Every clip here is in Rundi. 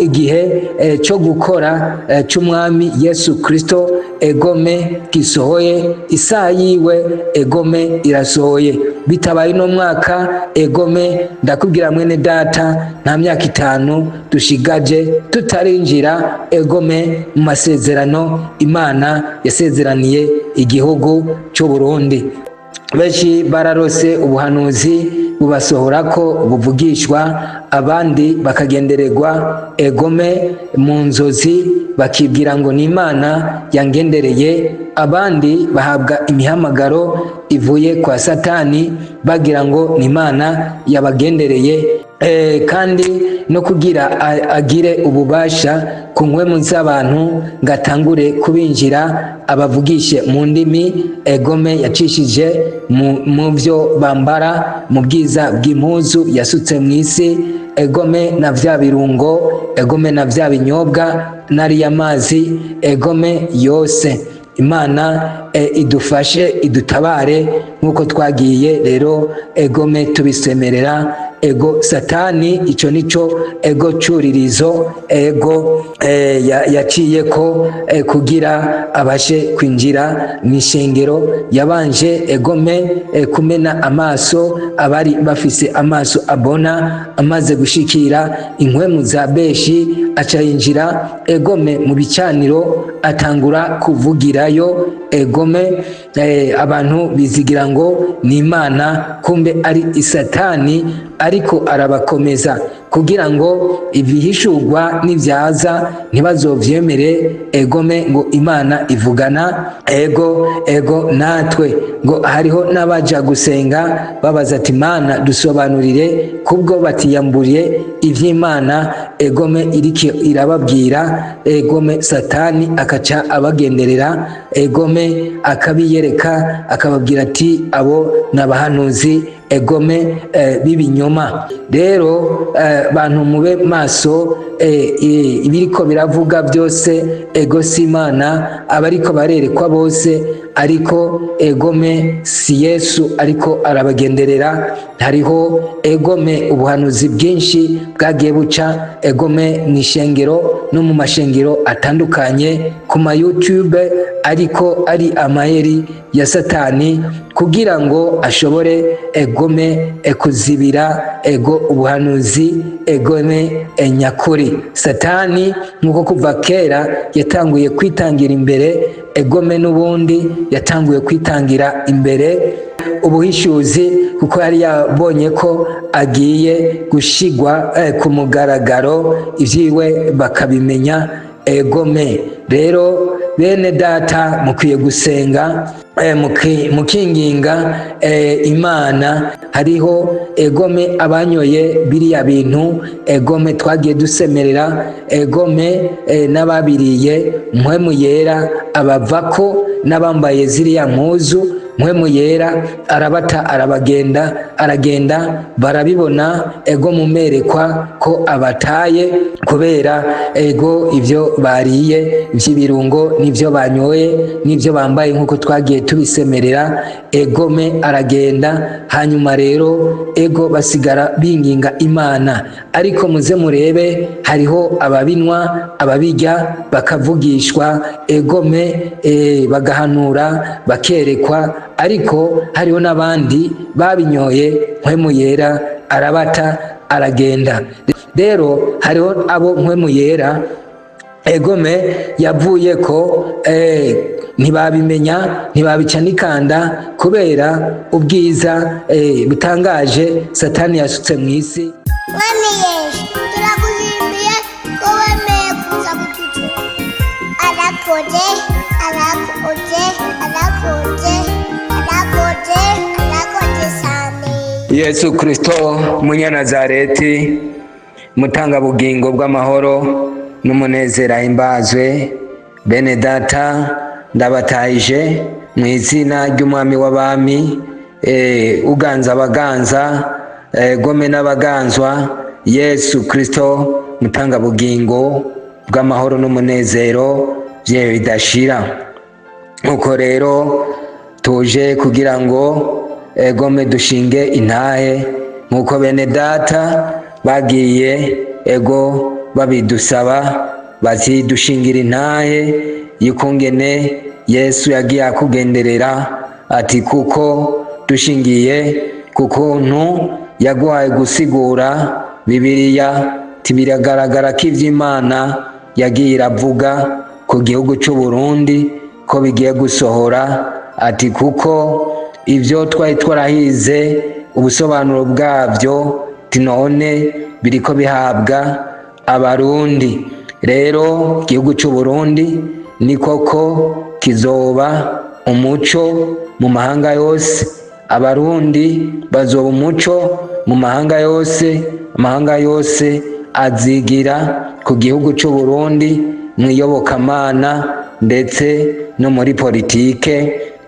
Igihe cyo gukora cy'Umwami Yesu Kristo egome gisohoye, isaha yiwe egome irasohoye. Bitabaye uno mwaka egome, ndakubwira mwene data, nta myaka 5 dushigaje tutarinjira egome mu masezerano Imana yasezeraniye igihugu cy'u Burundi. Benshi bararose ubuhanuzi bubasohora ko buvugishwa, abandi bakagendererwa egome mu nzozi, bakibwira ngo ni Imana yangendereye. Abandi bahabwa imihamagaro ivuye kwa Satani, bagira ngo ni Imana yabagendereye. Kandi no kugira agire ububasha ku nkwemu z'abantu ngo atangure kubinjira, abavugishe mu ndimi, egome yacishije mu byo bambara, mu bwiza bw'impuzu yasutse mu isi, egome na vya birungo, egome na vya binyobwa, n'ariya mazi egome yose. Imana idufashe, idutabare nk'uko twagiye rero egome tubisemerera. Ego, Satani icyo nico ego curirizo ego yaciye ko kugira abashe kwinjira mu ishengero. Yabanje egome kumena amaso abari bafise amaso abona. Amaze gushikira inkwemu za beshi, aca yinjira egome mu bicaniro, atangura kuvugirayo egome. Abantu bizigira ngo ni Imana, kumbe ari Isatani, ariko arabakomeza kugira ngo ibihishurwa nibyaza ntibazovyemere egome ngo Imana ivugana ego natwe. Ngo hariho n'abaja gusenga babaza ati: "Imana, dusobanurire," kubwo batiyamburiye ivy'Imana egome iriko irababwira. Egome Satani akaca abagenderera, egome akabiyereka, akababwira ati: "Abo n'abahanuzi egome b'ibinyoma." Rero bantu mube maso. Ibiriko biravuga byose ego si Imana, abariko barerekwa bose ariko egome si Yesu ariko arabagenderera. Hariho egome ubuhanuzi bwinshi bwagiye buca egome mu ishengero no mu mashengero atandukanye ku ma YouTube, ariko ari amayeri ya Satani kugira ngo ashobore egome kuzibira ego ubuhanuzi egome nyakuri. Satani nk'uko kuva kera yatanguye kwitangira imbere egome, n'ubundi yatanguye kwitangira imbere ubuhishuzi, kuko yari yabonye ko agiye gushigwa ku mugaragaro, ibyiwe bakabimenya egome. Rero bene data, mukwiye gusenga, mukinginga Imana. Hariho egome abanyoye biriya bintu egome twagiye dusemerera, egome n'ababiriye, Mpwemu Yera abavako, n'abambaye ziriya mpuzu, Mpwemu Yera arabata, arabagenda, aragenda, barabibona ego mumerekwa ko abataye kubera ego ibyo bariye by'ibirungo n'ibyo banyoye n'ibyo bambaye, nk'uko twagiye tubisemerera. Egome aragenda, hanyuma rero ego basigara binginga Imana. Ariko muze murebe, hariho ababinwa, ababirya, bakavugishwa egome, bagahanura, bakerekwa, ariko hariho n'abandi babinyoye, Mpwemu Yera arabata, aragenda. Rero hariho abo Mpwemu Yera egome yavuye ko ntibabimenya, ntibabica n'ikanda kubera ubwiza butangaje Satani yasutse mu isi. Mwami Yesu, turagushimiye ko wemeye kuza kututura. Arakoze, arakoze, arakoze, arakoze, arakoze cyane. Yesu Kristo Munyanazareti, mutangabugingo bw'amahoro n'umunezero, ahimbazwe. Bene data, ndabatahije mu izina ry'Umwami w'abami, uganza abaganza, gome n'abaganzwa, Yesu Kristo mutangabugingo bw'amahoro n'umunezero bye bidashira. Nuko rero tuje kugira ngo egome dushinge intahe nk'uko bene data bagiye ego. Babidusaba bati: "Dushingira intahe y'ukungene Yesu yagiye akugenderera," ati kuko dushingiye ku kuntu yaguhaye gusigura Bibiliya, biragaragara ko ivy'Imana yagiye iravuga ku gihugu c'u Burundi ko bigiye gusohora, ati kuko ibyo twari twarahize ubusobanuro bwabyo none biriko bihabwa Abarundi. Rero igihugu c'u Burundi ni koko kizoba umuco mu mahanga yose, Abarundi bazoba umuco mu mahanga yose, amahanga yose azigira ku gihugu c'u Burundi mu iyobokamana ndetse no muri politike.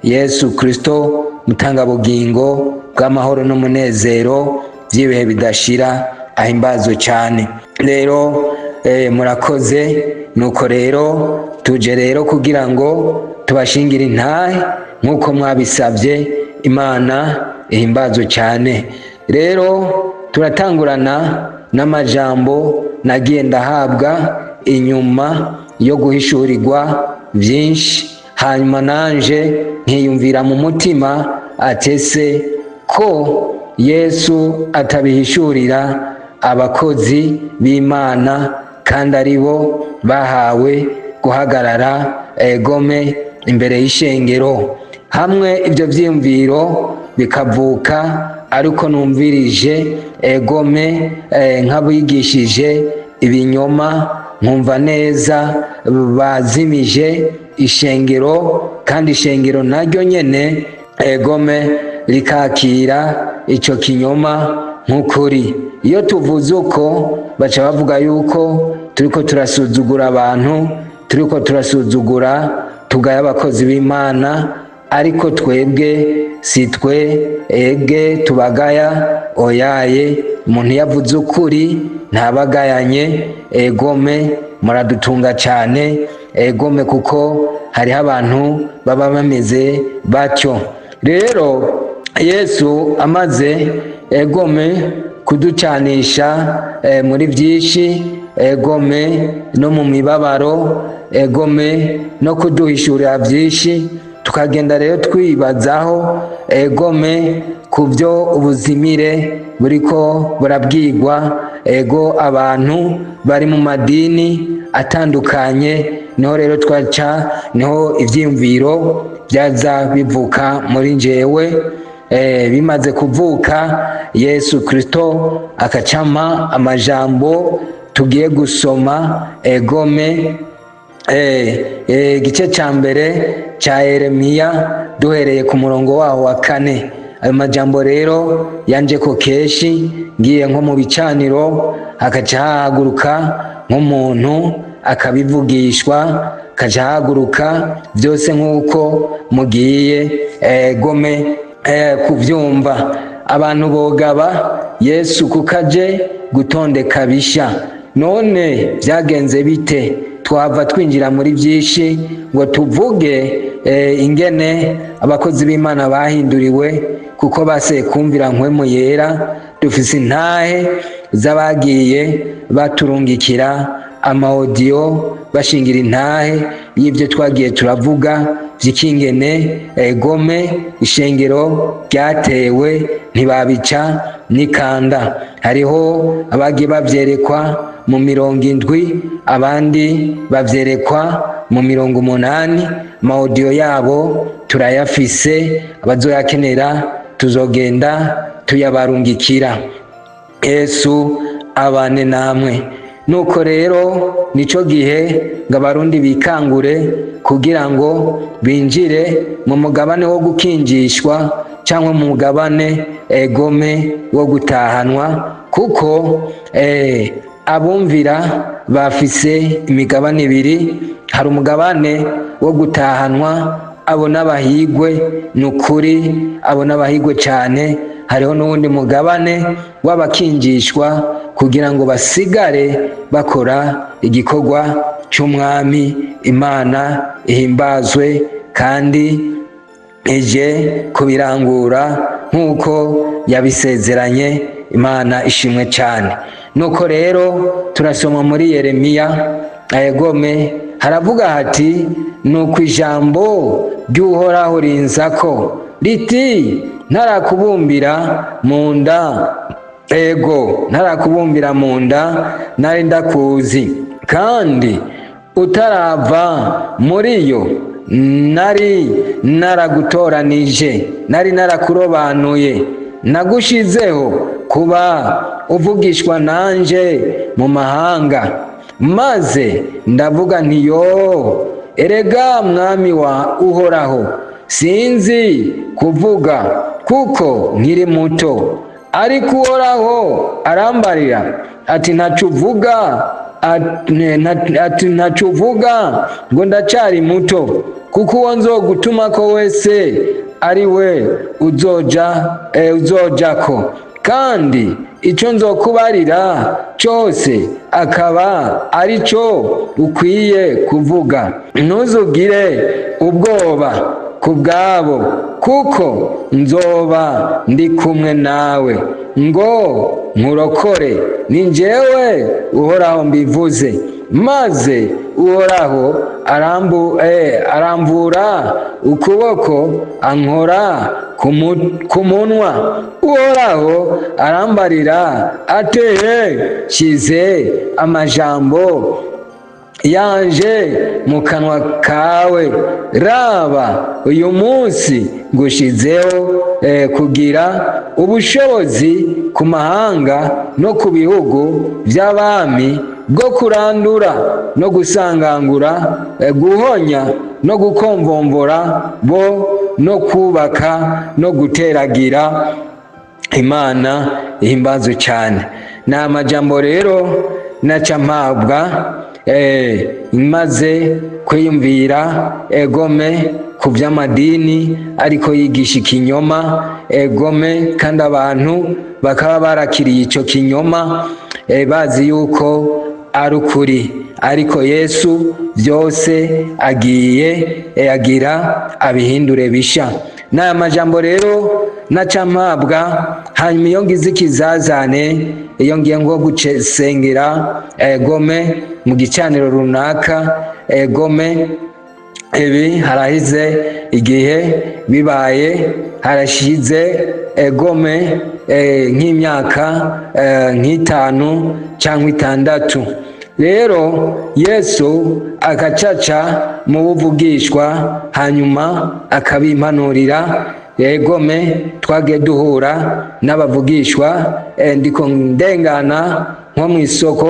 Yesu Kristo, mutangabugingo bw'amahoro n'umunezero by'ibihe bidashira, ahimbazwe cyane. Rero murakoze. Nuko rero tuje rero kugira ngo tubashingire intahe nk'uko mwabisabye. Imana ihimbazwe cyane. Rero turatangurana n'amajambo nagiye ndahabwa inyuma yo guhishurirwa byinshi, hanyuma nanje nkiyumvira mu mutima atese ko Yesu atabihishurira abakozi b'Imana kandi ari bo bahawe guhagarara egome imbere y'ishengero. Hamwe ibyo byiyumviro bikavuka, ariko numvirije egome nk'abigishije ibinyoma, nkumva neza bazimije ishengero, kandi ishengero naryo nyene egome rikakira ico kinyoma nk'ukuri. Iyo tuvuze uko, baca bavuga yuko turiko turasuzugura abantu, turiko turasuzugura, tugaya abakozi b'Imana, ariko twebwe si twe ege tubagaya, oyaye. Umuntu yavuze ukuri ntabagayanye. Egome muradutunga cyane, egome, kuko hariho abantu baba bameze batyo. Rero Yesu amaze egome kuducanisha muri byinshi, egome no mu mibabaro, egome no kuduhishurira byinshi, tukagenda rero twibazaho egome ku byo ubuzimire buriko burabwirwa ego abantu bari mu madini atandukanye. Niho rero twaca, niho ivyiyumviro byaza bivuka muri njewe. Bimaze kuvuka, Yesu Kristo akacama amajambo tugiye gusoma, egome igice cya mbere cya Yeremiya, duhereye ku murongo waho wa 4. Ayo majambo rero yanje ko kenshi ngiye nko mu bicaniro, hakaca hahaguruka nk'umuntu akabivugishwa, akaca hahaguruka byose nk'uko mugiye gome kubyumva. Abantu bogaba Yesu kuko aje gutondeka bisha. None byagenze bite? Twava twinjira muri byinshi ngo tuvuge ingene abakozi b'Imana bahinduriwe kuko baseye kumvira Nkwemu Yera. Dufise intahe z'abagiye baturungikira ama audio bashingira intahe y'ibyo twagiye turavuga vy'ikingene gome ishengero ryatewe ntibabica n'ikanda. Hariho abagiye bavyerekwa mu 70, abandi bavyerekwa mu 80. Ama audio yabo turayafise, abazoyakenera tuzogenda tuyabarungikira. Yesu abane namwe. Nuko rero nico gihe ngo Abarundi bikangure kugira ngo binjire mu mugabane wo gukinjishwa cyangwa mu mugabane egome wo gutahanwa, kuko abumvira bafise imigabane ibiri. Hari umugabane wo gutahanwa, abo n'abahigwe, ni ukuri abo n'abahigwe cyane. Hariho n'uwundi mugabane w'abakinjishwa kugira ngo basigare bakora igikorwa cy'Umwami. Imana ihimbazwe kandi ije kubirangura nk'uko yabisezeranye. Imana ishimwe cyane. Nuko rero Turasoma muri Yeremiya, egome, haravuga hati: "Nuko ijambo ry'Uhoraho rinzako riti: Ntarakubumbira mu nda, ego, ntarakubumbira mu nda nari ndakuzi, kandi utarava muri yo nari naragutoranije, nari narakurobanuye, nagushizeho kuba uvugishwa nanje mu mahanga." Maze ndavuga nti: "Yo, erega Mwami wa Uhoraho, sinzi kuvuga kuko nkiri muto." Ariko Uhoraho arambarira ati: "Ntaco uvuga, ati ntaco uvuga ngo ndacari muto, kuko uwo nzogutumako wese ari we uzoja, uzojako, kandi ico nzokubarira cose akaba ari cyo ukwiye kuvuga. Ntuzugire ubwoba ku bwabo, kuko nzoba ndi kumwe nawe ngo nkurokore. Ni njyewe Uhoraho mbivuze." Maze Uhoraho aramvura ukuboko, ankora ku munwa. Uhoraho arambarira ateye: "Shyize amajambo yanje mu kanwa kawe. Raba, uyu munsi ngushizeho kugira ubushobozi ku mahanga no ku bihugu by'abami, bwo kurandura no gusangangura, guhonya no gukomvomvora, bo no kubaka no guteragira." Imana ihimbazwe cyane. Ni amajambo rero naca mpabwa, maze kwiyumvira, egome, ku by'amadini ariko yigisha ikinyoma, egome, kandi abantu bakaba barakiriye icyo kinyoma, bazi yuko ari ukuri. Ariko Yesu byose agiye agira abihindure bisha. N'aya majambo rero naca mpabwa. Hanyuma iyo ngize ikizazane, iyo ngiye nko gusengera, egome, mu gicaniro runaka, egome, ibi harahize igihe bibaye, harashize, egome, nk'imyaka nk'itanu cyangwa 6. Rero Yesu akacaca mu buvugishwa, hanyuma akabimpanurira. Egome, twagiye duhura n'abavugishwa, ndiko ndengana nko mu isoko,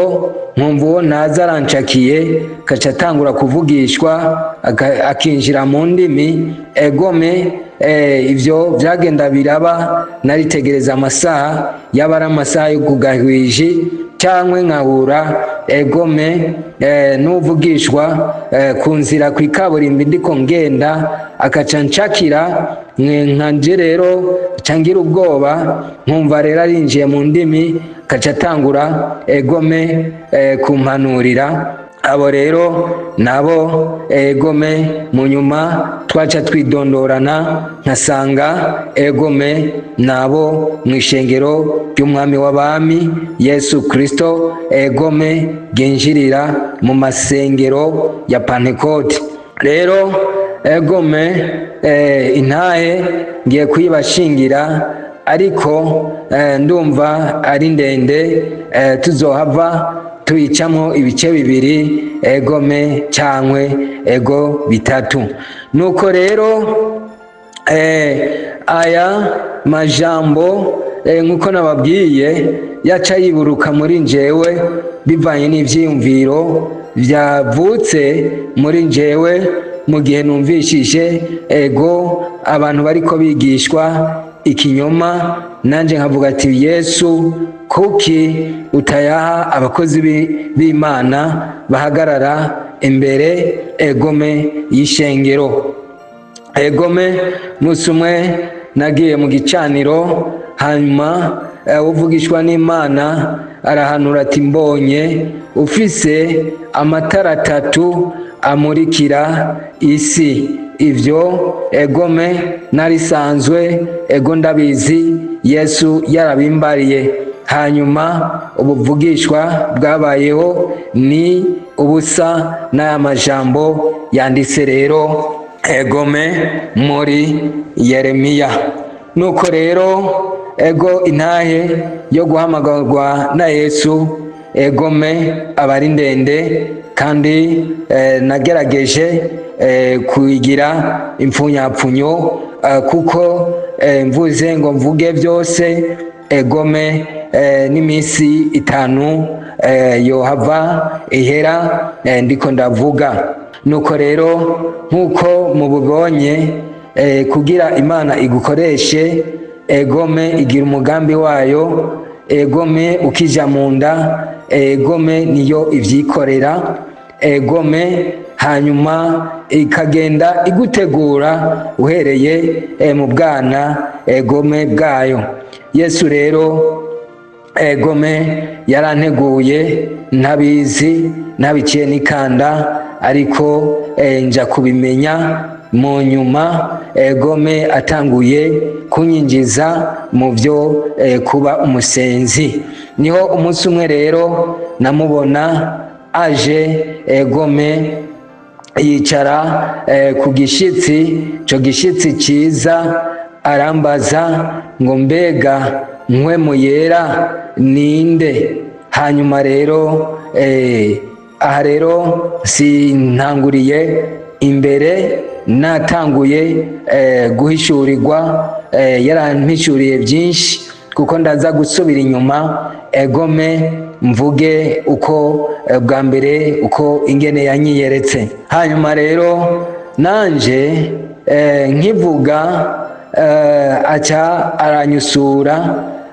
nkumva uwo ntazi aranshakiye, akaca atangura kuvugishwa, akinjira mu ndimi. Egome, ivyo vyagenda biraba, naritegereza amasaha, yaba ari amasaha yo kugahwiji, cyangwa nkahura, egome, n'uvugishwa ku nzira kw'ikaburimbi, ndiko ngenda, akaca nshakira nkanje. Rero ngira ubwoba, nkumva rero arinjiye mu ndimi, akaca atangura, egome, kumpanurira. Abo rero nabo, egome, mu nyuma twaca twidondorana, nkasanga, egome, nabo mu ishengero ry'Umwami w'abami Yesu Kristo, egome, ryinjirira mu masengero ya Pantekote. Rero, egome, intahe ngiye kuyibashingira, ariko ndumva ari ndende, tuzohava tuyicamo ibice bibiri, egome, cyangwe ego bitatu. Nuko rero aya majambo, nkuko nababwiye, yaca yiburuka muri njewe bivanye n'ivyiyumviro byavutse muri njewe mu gihe numvishije, ego, abantu bariko bigishwa ikinyoma, nanje nkavuga ati: "Yesu, kuki utayaha abakozi b'Imana bahagarara imbere, egome, y'ishengero?" Egome, musi umwe nagiye mu gicaniro, hanyuma uvugishwa n'Imana arahanura ati: "Mbonye ufise amatara atatu amurikira isi." Ivyo, egome, narisanzwe, ego, ndabizi, Yesu yarabimbariye. Hanyuma ubuvugishwa bwabayeho ni ubusa n'aya majambo yanditse rero egome muri Yeremiya. Nuko rero ego intahe yo guhamagarwa na Yesu egome aba ari ndende, kandi nagerageje kuyigira impfunyapfunyo, kuko mvuze ngo mvuge byose egome n'iminsi 5 yohava ihera ndiko ndavuga. Nuko rero nk'uko mububonye, kugira Imana igukoreshe egome igira umugambi wayo. Egome ukija mu nda, egome niyo ivyikorera, egome hanyuma ikagenda igutegura uhereye mu bwana egome bwayo. Yesu rero egome yaranteguye ntabizi, ntabiciye n'ikanda, ariko nja kubimenya mu nyuma egome atanguye kunyinjiza mu byo kuba umusenzi. Niho umunsi umwe rero namubona aje egome yicara ku gishitsi, ico gishitsi ciza, arambaza ngo mbega Mpwemu Yera ninde? Hanyuma rero aha rero sintanguriye imbere, natanguye guhishurirwa, yarampishuriye byinshi, kuko ndaza gusubira inyuma egome mvuge uko bwa mbere uko ingene yanyiyeretse. Hanyuma rero nanje nkivuga, aca aranyusura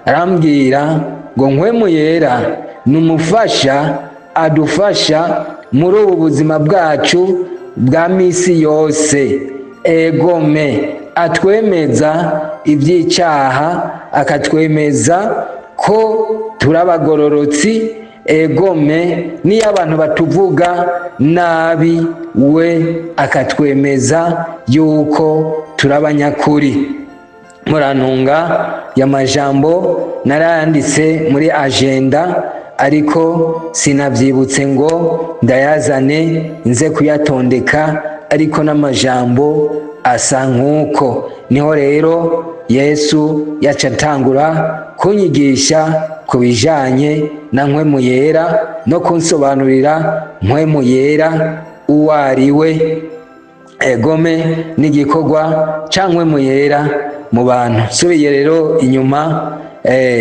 arambwira ngo Mpwemu Yera ni umufasha adufasha muri ubu buzima bwacu bwa misi yose, egome atwemeza iby'icyaha, akatwemeza ko turabagororotsi, egome niyo abantu batuvuga nabi we akatwemeza yuko turabanyakuri. Murantunga, ya majambo narayanditse muri agenda, ariko sinabyibutse ngo ndayazane nze kuyatondeka, ariko n'amajambo asa nk'uko. Niho rero Yesu yaca atangura kunyigisha ku bijanye na Mpwemu Yera no kunsobanurira Mpwemu Yera uwo ari we, egome n'igikorwa ca Mpwemu Yera mu bantu. Nsubiye rero inyuma,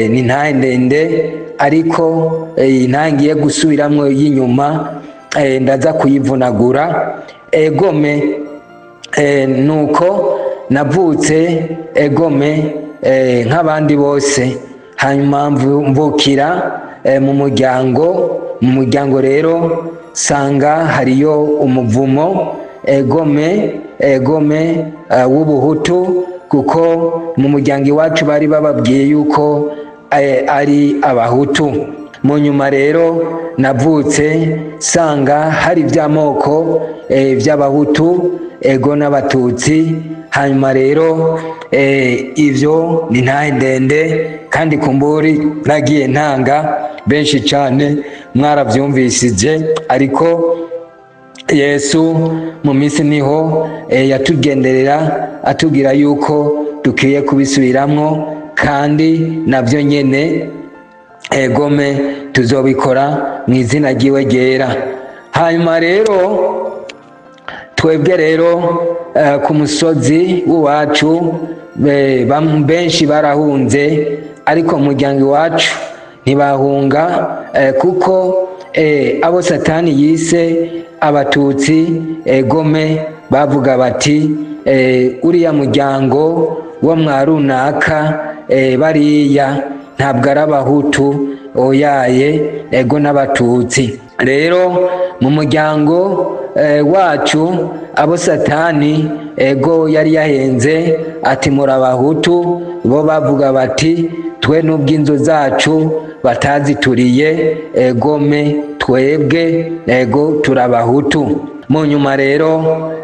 ni ntahe ndende, ariko intahe ngiye gusubiramwo y'inyuma ndaza kuyivunagura egome. Nuko navutse egome nk'abandi bose, hanyuma mvukira mu muryango. Mu muryango rero sanga hariyo umuvumo egome w'ubuhutu, kuko mu muryango iwacu bari bababwiye yuko ari abahutu. Mu nyuma rero navutse sanga hari iby'amoko by'abahutu ego n'abatutsi. Hanyuma rero ivyo ni ntahe ndende, kandi kumburi nagiye ntanga benshi cyane mwaravyumvishije, ariko Yesu mu minsi niho yatugenderera atubwira yuko dukwiye kubisubiramwo, kandi navyo nyene egome tuzobikora mu izina ryiwe ryera. Hanyuma rero twebwe rero ku musozi w'iwacu benshi barahunze, ariko mu muryango iwacu ntibahunga, kuko abo Satani yise abatutsi egome bavuga bati uriya muryango wo mwa runaka, bariya ntabwo ari abahutu, oyaye, ego n'abatutsi. Rero mu muryango wacu abo Satani ego yari yahenze ati muri abahutu, bo bavuga bati twe n'ubwo inzu zacu batazituriye egome twebwe ego turabahutu. Mu nyuma rero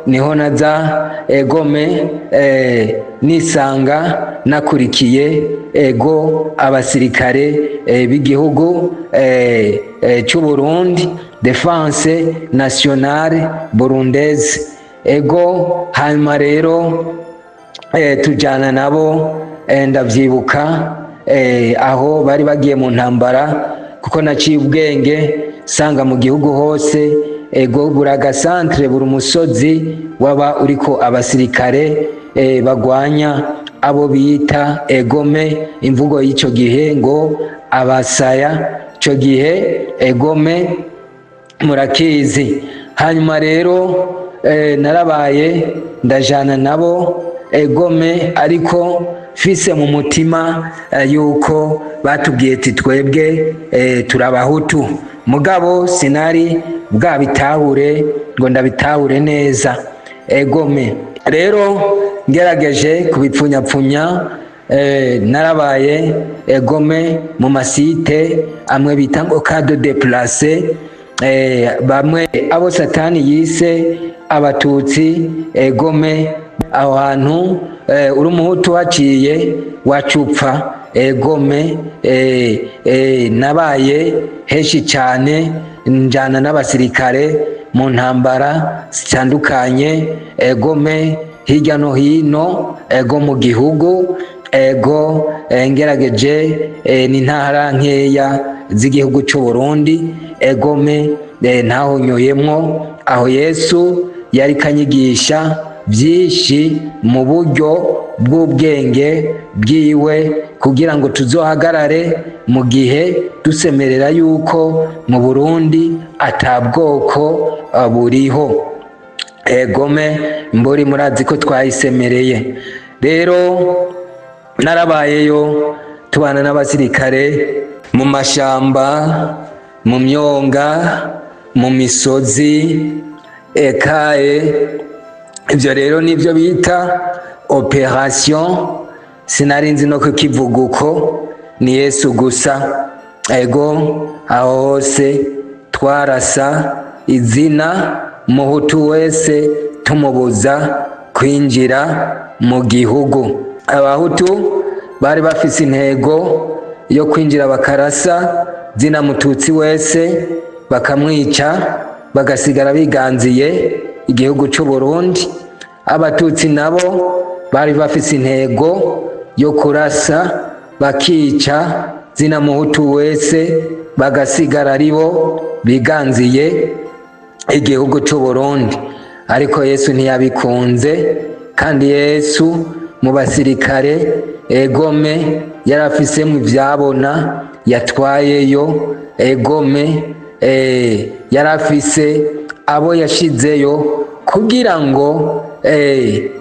niho naza egome nisanga nakurikiye ego abasirikare b'igihugu cy'u Burundi, Défense Nationale Burundaise. Ego, hanyuma rero tujyana nabo, ndabyibuka aho bari bagiye mu ntambara, kuko naciye ubwenge sanga mu gihugu hose, ego, buri agasantere, buri musozi waba uriko abasirikare bagwanya abo bita egome, imvugo y'icyo gihe ngo abasaya icyo gihe, egome, murakizi. Hanyuma rero narabaye ndajana nabo, egome, ariko fise mu mutima yuko batubwiye ati twebwe turabahutu, mugabo sinari bwabitahure ngo ndabitahure neza. Egome, rero ngerageje kubipfunyapfunya, narabaye egome mu masite amwe bita ngo camp de déplacés, bamwe abo Satani yise abatutsi. Egome, aho hantu uri umuhutu haciye wacupfa. Egome, nabaye henshi cyane, njyana n'abasirikare mu ntambara zitandukanye, egome, hirya no hino, ego, mu gihugu. Ego, ngerageje ni ntara nkeya z'igihugu cy'u Burundi, egome, ntahonyoyemwo. Aho Yesu yari kanyigisha byinshi mu buryo bw'ubwenge bwiwe, kugira ngo tuzohagarare mu gihe dusemerera yuko mu Burundi atabwoko buriho. Egome, mburi murazi ko twayisemereye. Rero narabayeyo, tubana n'abasirikare mu mashamba, mu myonga, mu misozi ekaye. Ibyo rero nibyo bita opération, sinarinzi no kukivuga uko, ni Yesu gusa. Ego, aho hose twarasa izina muhutu wese, tumubuza kwinjira mu gihugu. Abahutu bari bafise intego yo kwinjira bakarasa zina mututsi wese, bakamwica, bagasigara biganziye igihugu cy'u Burundi. Abatutsi nabo bari bafise intego yo kurasa bakica zina muhutu wese, bagasigara aribo biganziye igihugu cy'u Burundi. Ariko Yesu ntiyabikunze, kandi Yesu mu basirikare, egome, yarafisemo ivyabona yatwayeyo. Egome, yarafise abo yashizeyo kugira ngo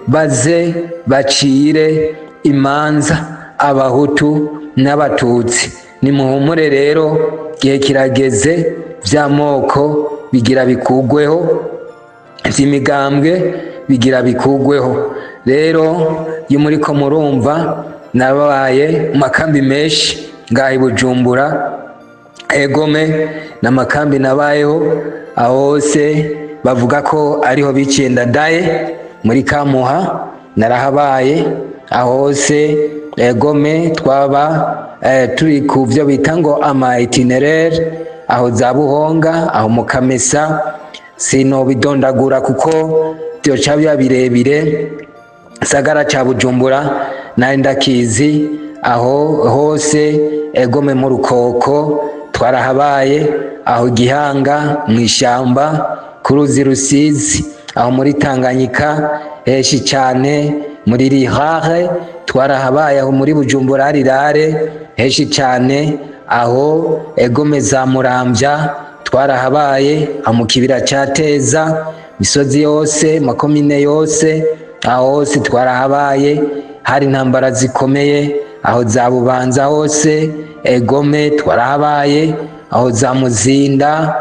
baze bacire imanza abahutu n'abatutsi. Nimuhumure rero, gihe kirageze vy'amoko bigira bikugweho, vy'imigambwe bigira bikugweho. Rero iyo muriko murumva, nabaye mu makambi menshi ngaha i Bujumbura. Egome, n'amakambi nabayeho aho hose bavuga ko ariho biciye Ndadaye, muri Kamuha narahabaye. Aho hose, egome, twaba turi ku byo bita ngo ama itinéraire, aho za Buhonga, aho mu Kamesa, sinobidondagura kuko byoca biba birebire. Sagara ca Bujumbura nari ndakizi aho hose. Egome, mu Rukoko twarahabaye, aho Gihanga mu ishamba ku ruzi Rusizi, aho muri Tanganyika henshi cyane, muri Rihare twarahabaye, aho muri Bujumbura rirare henshi cyane, aho, egome, za Muramvya twarahabaye, aho mu kibira ca Teza, misozi yose, makomine yose, aho hose twarahabaye, hari intambara zikomeye. Aho za Bubanza hose, egome, twarahabaye, aho za Muzinda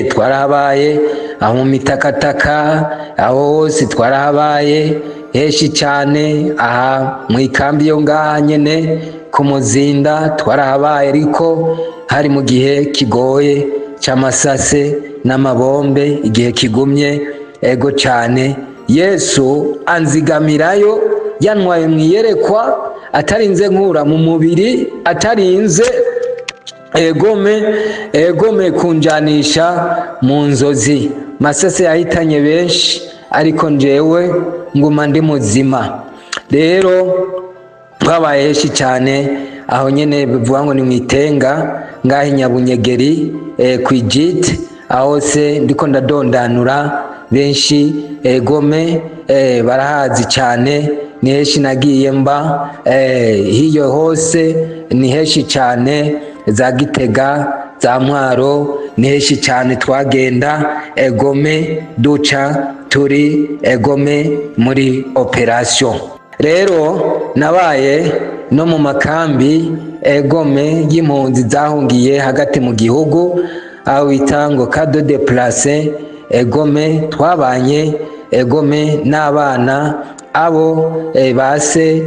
twarahabaye, aho mu Mitakataka, aho hose twarahabaye henshi cyane. Aha mu ikambi yo ngaha nyene ku Muzinda twarahabaye, ariko hari mu gihe kigoye c'amasase. n'amabombe igihe kigumye ego cyane. Yesu anzigamirayo, yantwaye mu iyerekwa, atarinze nkura mu mubiri, atarinze egome kunjanisha mu nzozi. Masase yahitanye benshi, ariko njewe nguma ndi muzima. Rero twabaye henshi cyane aho nyene bivuga ngo ni mwitenga ngaho Nyabunyegeri, kwijite aho se ndiko ndadondanura benshi egome barahazi cyane. Ni henshi nagiye mba, hiyo hose ni henshi cyane, za Gitega, za Mwaro, ni henshi cyane twagenda egome duca turi egome muri operation. Rero nabaye no mu makambi egome y'impunzi zahungiye hagati mu gihugu, aho bita ngo camp de déplacés. Egome twabanye egome n'abana abo base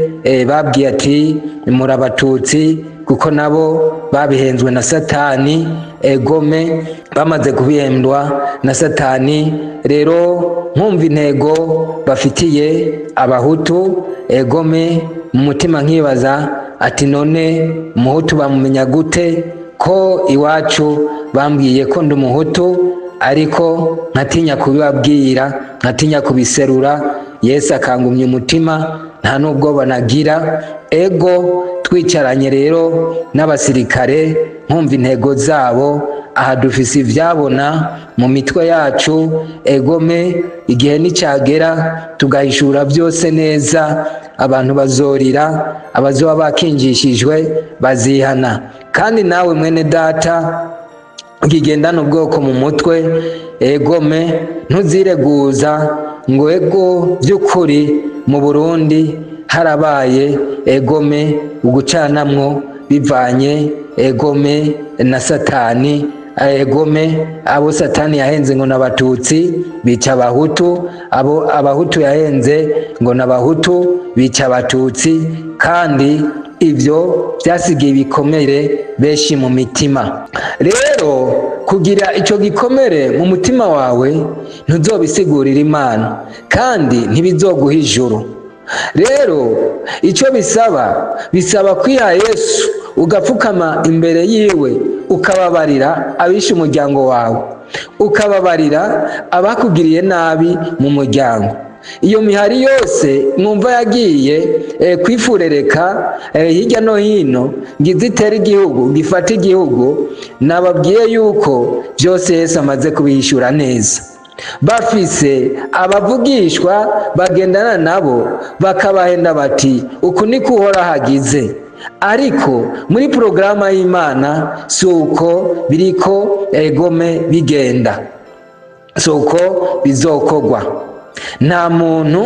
babwiye ati muri abatutsi, kuko nabo babihenzwe na Satani. Egome bamaze kubihendwa na Satani, rero nkumva intego bafitiye abahutu egome mu mutima, nkibaza ati none umuhutu bamumenya gute, ko iwacu bambwiye ko ndi umuhutu, ariko nkatinya kubibabwira, nkatinya kubiserura. Yesu akangumya umutima, nta n'ubwoba nagira. Ego twicaranye rero n'abasirikare, nkumva intego zabo. Aha dufise ivyabona mu mitwe yacu. Egome igihe nicagera tugahishura byose neza, abantu bazorira, abazoba bakinjishijwe bazihana. Kandi nawe mwene data ukigendana ubwoko mu mutwe, egome ntuzireguza ngo ego by'ukuri mu Burundi harabaye egome ugucanamwo bivanye egome na Satani. Egome abo Satani yahenze ngo n'abatutsi bica abahutu, abo abahutu yahenze ngo n'abahutu bica abatutsi, kandi ibyo byasigiye ibikomere benshi mu mitima. Rero kugira icyo gikomere mu mutima wawe, ntuzobisigurira Imana kandi ntibizoguha ijuru. Rero icyo bisaba, bisaba kwiha Yesu, ugapfukama imbere yiwe, ukababarira abishe umuryango wawe, ukababarira abakugiriye nabi mu muryango. Iyo mihari yose mwumva yagiye kwifurereka hirya no hino ngo izitere igihugu, gifate igihugu, nababwiye yuko byose Yesu amaze kubihishura neza. Bafise abavugishwa bagendana nabo, bakabahenda bati uku niko Uhoraho hagize, ariko muri porogaramu y'Imana si uko biriko egome bigenda, si uko bizokogwa. Nta muntu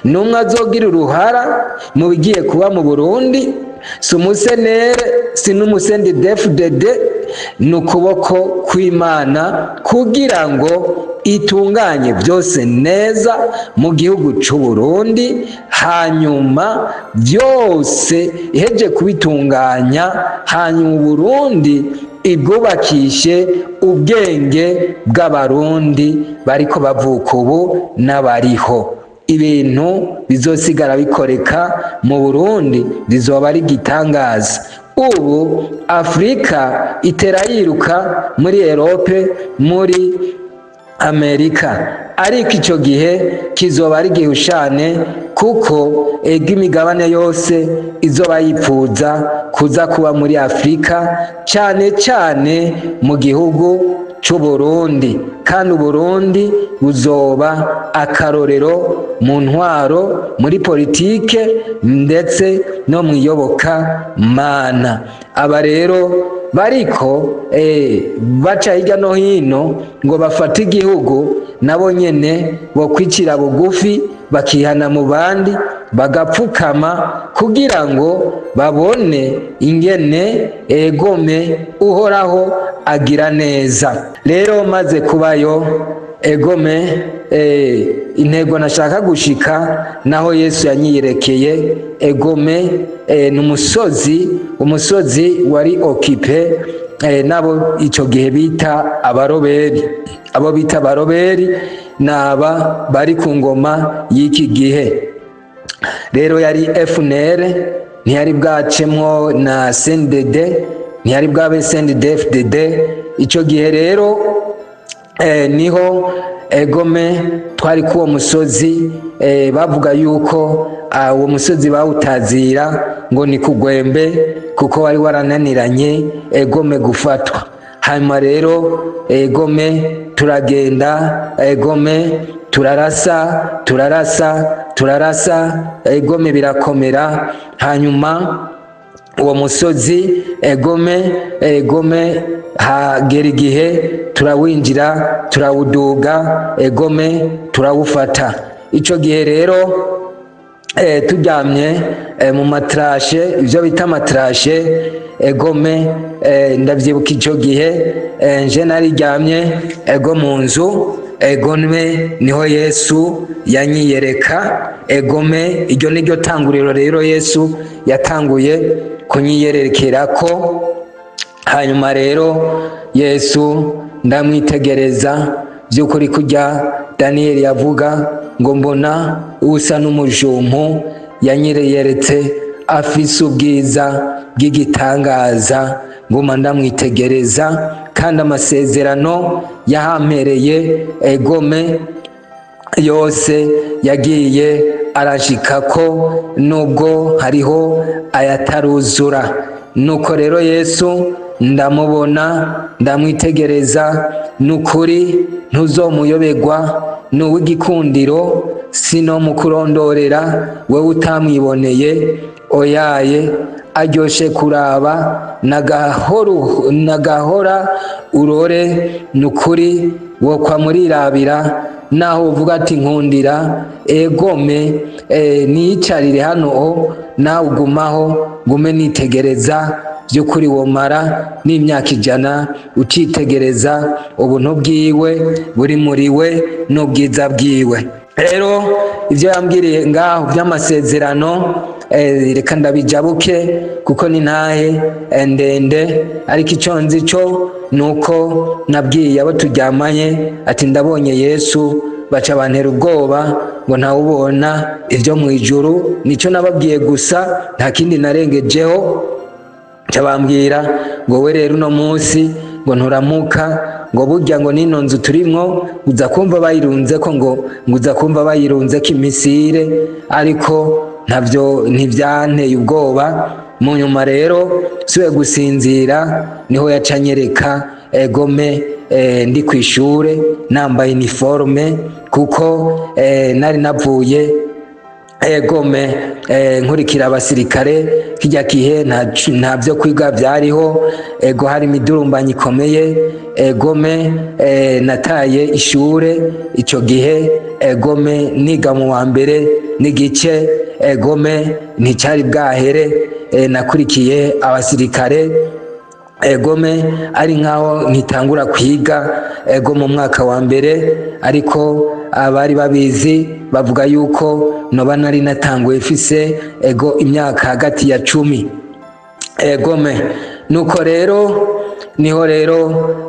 n'umwe azogira uruhara mu bigiye kuba mu Burundi, si umusenere, si n'umu CNDD-FDD. Ni ukuboko kw'Imana kugira ngo itunganye byose neza mu gihugu cy'u Burundi. Hanyuma byose iheje kubitunganya, hanyuma Burundi ibwubakishe ubwenge bw'abarundi bariko bavuka ubu n'abariho. Ibintu bizosigara bikoreka mu Burundi bizoba ari igitangaza. Ubu Afurika itera yiruka muri Europe, muri Amerika, ariko icyo gihe kizoba ari gihushane, kuko ega imigabane yose izoba yipfuza kuza kuba muri Afurika, cyane cyane mu gihugu cy'u Burundi. Kandi Uburundi buzoba akarorero mu ntwaro, muri politike, ndetse no mu iyoboka mana. Aba rero bariko baca hirya no hino ngo bafate igihugu, nabo nyene bokwicira bugufi, bakihana mu bandi, bagapfukama kugira ngo babone ingene egome Uhoraho agira neza. Rero maze kubayo egome intego nashaka gushika naho Yesu yanyiyerekeye egome ni umusozi, umusozi wari occupé. nabo icyo gihe bita abaroberi. Abo bita abaroberi ni aba bari ku ngoma y'iki gihe. Rero yari FNL, ntiyari bwacemwo na CNDD, ntiyari bwabe CNDD FDD icyo gihe. Rero niho egome twari k'uwo musozi. Bavuga yuko uwo musozi bawutazira ngo ni kugwembe, kuko wari warananiranye egome gufatwa. Hanyuma rero egome turagenda, egome turarasa, turarasa, turarasa, egome birakomera. Hanyuma uwo musozi egome hagera igihe turawinjira, turawuduga, egome turawufata. Icyo gihe rero turyamye mu ma tranchées, ibyo bita ama tranchées, egome ndabyibuka icyo gihe nje nariryamye ego mu nzu, egome niho Yesu yanyiyereka. Egome iryo ni ryo tanguriro rero Yesu yatanguye kunyiyerekera ko. Hanyuma rero Yesu ndamwitegereza by'ukuri, kujya Daniyeli yavuga ngo mbona usa n'umujumpu. Yanyireyeretse afise ubwiza bw'igitangaza, nguma ndamwitegereza, kandi amasezerano yahampereye egome yose yagiye arashikako, nubwo hariho ayataruzura. Nuko rero Yesu ndamubona, ndamwitegereza, nukuri ntuzomuyoberwa, ni uw'igikundiro. Sino mu kurondorera wewe utamwiboneye, oyaye, aryoshe kuraba, nagahora urore, nukuri wokwa murirabira. Naho uvuga ati nkundira egome niyicarire hano, nawe ugumaho ngume nitegereza, by'ukuri womara n'imyaka 100 ucitegereza ubuntu bwiwe buri muri we n'ubwiza bwiwe. Rero ibyo yambwiriye ngaho by'amasezerano, reka ndabijabuke kuko ni ntahe ndende. Ariko icyo nzi cyo ni uko nabwiye abo turyamanye ati ndabonye Yesu, baca bantera ubwoba ngo ntawubona ibyo mu ijuru. Nicyo nababwiye gusa, nta kindi narengejeho. Bambwira ngo we rero uno munsi ngo nturamuka, ngo burya ngo nino nzu turimwo uza kumva bayirunze ko, ngo uza kumva bayirunze ko imisire. Ariko ntabyo, ntibyanteye ubwoba. Mu nyuma rero suye gusinzira, niho yacanyereka egome ndi ku ishure nambaye uniforme, kuko nari navuye egome nkurikira abasirikare. Kijya kihe nta byo kwiga byariho, ego hari imidurumbanyi ikomeye. Egome nataye ishure icyo gihe, egome niga mu wa mbere n'igice, egome nticyari bwahere. Nakurikiye abasirikare, egome ari nkaho ntitangura kwiga ego mu mwaka wa mbere, ariko abari babizi bavuga yuko noba nari natanguye mfise ego imyaka hagati ya 10. Egome nuko rero niho rero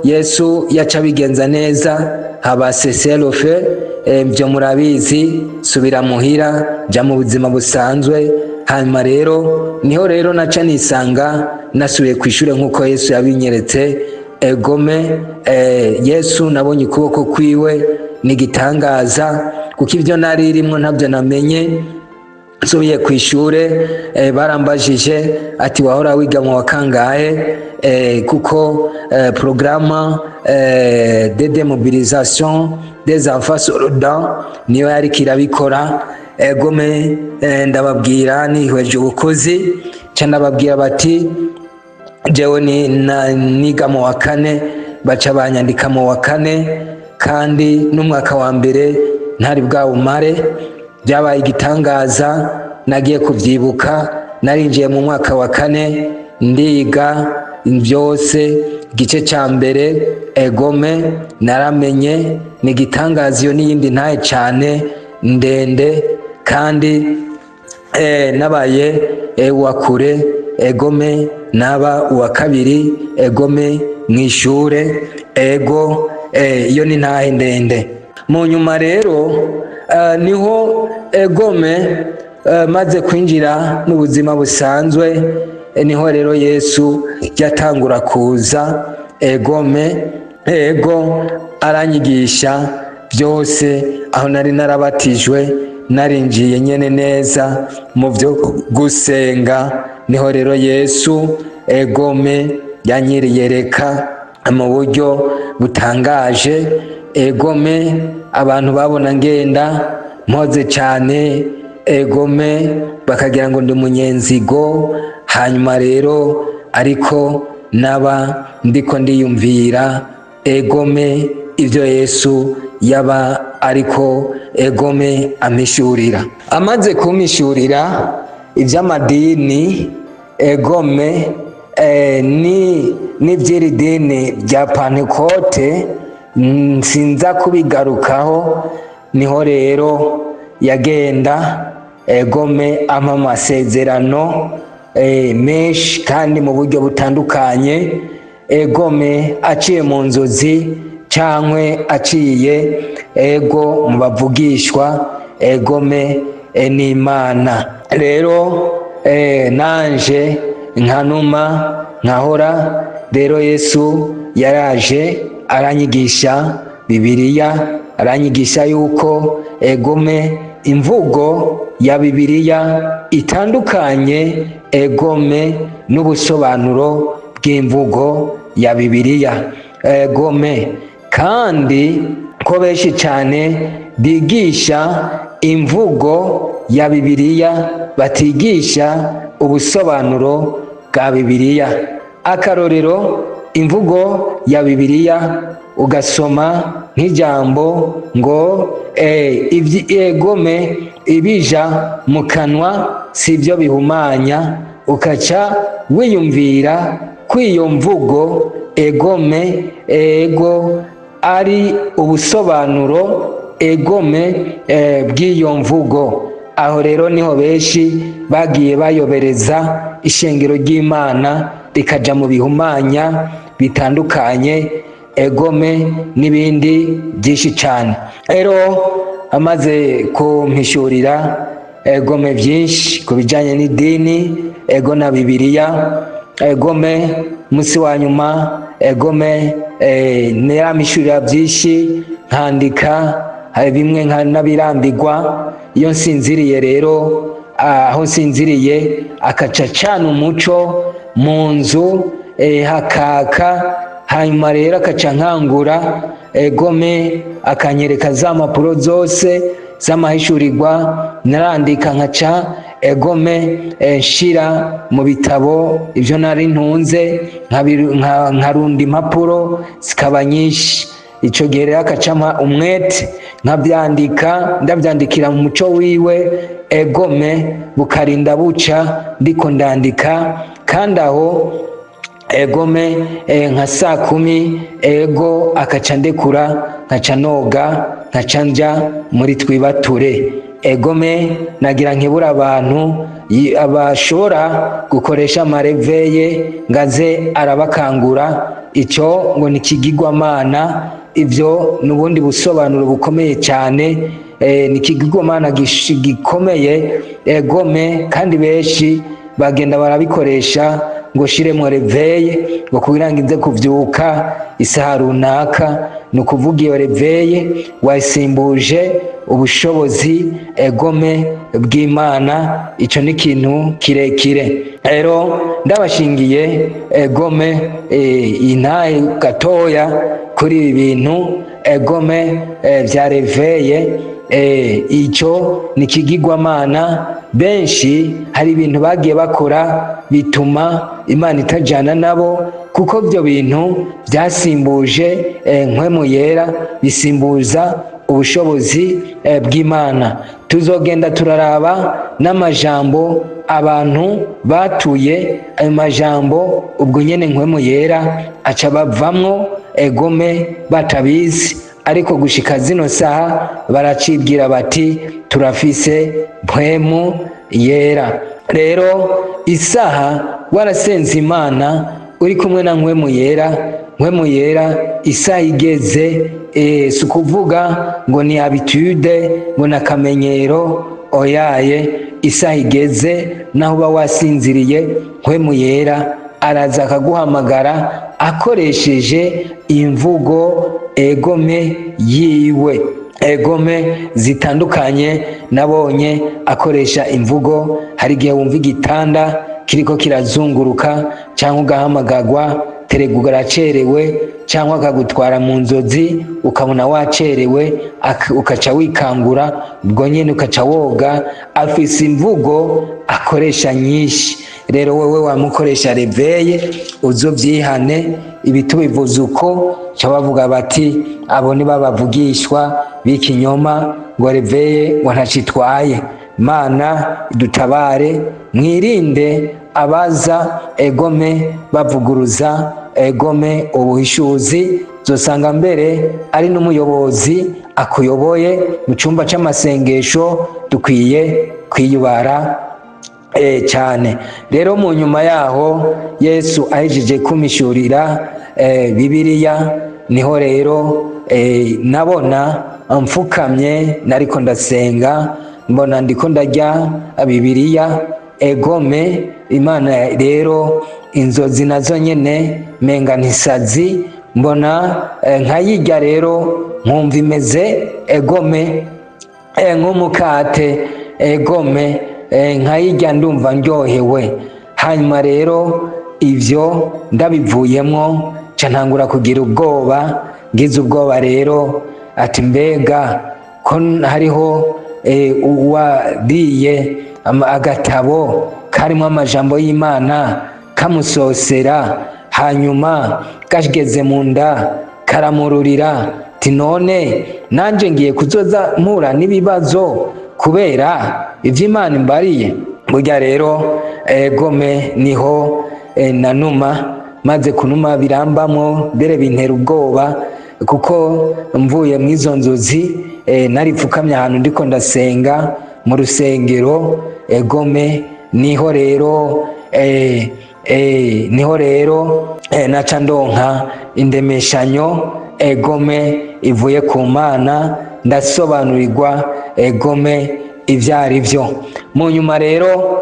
Yesu yaca abigenza neza, haba cessez-le-feu, ibyo murabizi, subira muhira, jya mu buzima busanzwe. Hanyuma rero niho rero naca nisanga nasubiye ku ishuri nk'uko Yesu yabinyeretse. Egome Yesu nabonye ukuboko kwiwe ni igitangaza, kuko ibyo nari rimwo ntabyo namenye. Nsubiye ku ishure barambajije ati wahora wiga mu wa kangahe? Kuko programme de démobilisation des enfants soldats niyo yariko irabikora. Egome ndababwira nihweje ubukozi, ca ndababwira bati jewe ni niga mu wa kane. Baca banyandika mu wa kane, kandi n'umwaka wa mbere ntari bwawumare. Byabaye igitangaza, nagiye kubyibuka narinjiye mu mwaka wa kane, ndiga byose igice cya mbere, egome naramenye. Ni igitangaza, iyo n'iyindi ntaye cyane ndende, kandi nabaye uwa kure, egome naba uwa kabiri, egome. mu ishure. Ego, iyo ni ntahe ndende. Mu nyuma rero niho, egome, maze kwinjira mu buzima busanzwe, niho rero Yesu yatangura kuza, egome, ego, aranyigisha byose. Aho nari narabatijwe, narinjiye nyene neza mu byo gusenga, niho rero Yesu, egome, yanyiriyereka mu buryo butangaje. Egome, abantu babona ngenda mpoze cyane, egome, bakagira ngo ndi umunyenzigo. Hanyuma rero ariko naba ndiko ndiyumvira, egome, ibyo Yesu yaba ariko, egome, ampishurira. Amaze kumpishurira iby'amadini, egome, ni n'iby'iri dini rya Pantekote, sinza kubigarukaho. Niho rero yagenda, egome, ampa amasezerano menshi kandi mu buryo butandukanye, egome, aciye mu nzozi cyangwa aciye, ego, mu bavugishwa, egome, n'Imana. Rero nanje nkanuma nkahora. Rero Yesu yaraje aranyigisha Bibiliya, aranyigisha yuko, egome, imvugo ya Bibiliya itandukanye, egome, n'ubusobanuro bw'imvugo ya Bibiliya, egome, kandi ko benshi cyane bigisha imvugo ya Bibiliya batigisha ubusobanuro bwa Bibiliya. Akarorero, imvugo ya Bibiliya, ugasoma nk'ijambo ngo egome, ibija mu kanwa si byo bihumanya, ukaca wiyumvira ko iyo mvugo, egome, ego, ari ubusobanuro, egome, bw'iyo mvugo. Aho rero niho benshi bagiye bayobereza ishengero ry'Imana, rikaja mu bihumanya bitandukanye, egome, n'ibindi byinshi cyane. Rero amaze kumpishurira, egome, byinshi ku bijyanye n'idini, ego, na Bibiliya, egome, umunsi wa nyuma, egome, nirampishurira byinshi, nkandika, hari bimwe nkanabirambirwa. Iyo nsinziriye rero, aho nsinziriye akaca acana umuco mu nzu, hakaka. Hanyuma rero akaca nkangura, egome, akanyereka za mpapuro zose z'amahishurirwa narandika, nkaca, egome, nshira mu bitabo ibyo nari ntunze, nkarunda impapuro zikaba nyinshi. Icyo gihe rero akacama umwete nkabyandika, ndabyandikira mu muco wiwe, egome, bukarinda buca ndiko ndandika. Kandi aho, egome, nka saa 10, ego, akaca ndekura, nkaca noga, nkaca nja muri twibature. Egome, nagira nkebura abantu bashobora gukoresha amareveye ngaze arabakangura. Icyo ngo ni ikigirwamana. Ibyo ni ubundi busobanuro bukomeye cyane. Ni ikigirwamana gikomeye, egome, kandi benshi bagenda barabikoresha ngo shiremo réveil, ngo kugira ngo inze kuvyuka isaha runaka. Ni ukuvuga iyo réveil wayisimbuje ubushobozi, egome, bw'Imana. Ico ni ikintu kirekire. Rero ndabashingiye, egome, intahe gatoya kuri ibi bintu, egome, vya réveil. Icyo ni ikigirwamana. Benshi hari ibintu bagiye bakora bituma Imana itajyana nabo, kuko ibyo bintu byasimbuje Mpwemu Yera, bisimbuza ubushobozi bw'Imana. Tuzogenda turaraba n'amajambo abantu batuye ayo majambo, ubwo nyene Mpwemu Yera aca bavamwo, egome, batabizi. Ariko gushika zino saha baracibwira bati turafise Mpwemu Yera. Rero isaha warasenze Imana uri kumwe na Mpwemu Yera. Mpwemu Yera isaha igeze, si ukuvuga ngo ni habitude, ngo ni akamenyero, oyaye. Isaha igeze, naho uba wasinziriye, Mpwemu Yera araza akaguhamagara akoresheje imvugo egome yiwe, egome zitandukanye. Nabonye akoresha imvugo, hari igihe wumva igitanda kiriko kirazunguruka, cyangwa ugahamagagwa terega uracerewe, cyangwa akagutwara mu nzozi ukabona wacerewe, ukaca wikangura ubwo nyene, ukaca woga. Afise imvugo akoresha nyinshi. Rero wewe wamukoresha réveil, uzovyihane. Ibi tubivuze uko, ca bavuga bati abo ni babavugishwa b'ikinyoma, ngo réveil ngo ntacitwaye. Mana dutabare, mwirinde abaza egome bavuguruza egome ubuhishuzi. Zosanga mbere ari n'umuyobozi akuyoboye mu cyumba c'amasengesho. Dukwiye kwiyubara cyane. Rero mu nyuma yaho, Yesu ahejeje kumishurira Bibiliya, niho rero nabona mfukamye, nariko ndasenga, mbona ndiko ndarya Bibiliya egome. Imana rero, inzozi nazo nyene menga ntisazi, mbona nkayirya rero, nkumva imeze egome nk'umukate egome, nkayirya ndumva ndyohewe. Hanyuma rero ivyo ndabivuyemwo, ca ntangura kugira ubwoba. Ngize ubwoba rero, ati mbega ko hariho uwariye agatabo karimo amajambo y'Imana kamusosera, hanyuma kageze mu nda karamururira, ti none nanje ngiye kuzoza mpura n'ibibazo kubera ivyo Imana imbariye? Burya rero egome niho nanuma. Maze kunuma birambamwo, mbere bintera ubwoba, kuko mvuye mw'izo nzozi, naripfukamye ahantu ndiko ndasenga mu rusengero egome. Niho rero naca ndonka indemeshanyo egome ivuye ku Mana, ndasobanurirwa egome ivyo ari vyo. Mu nyuma rero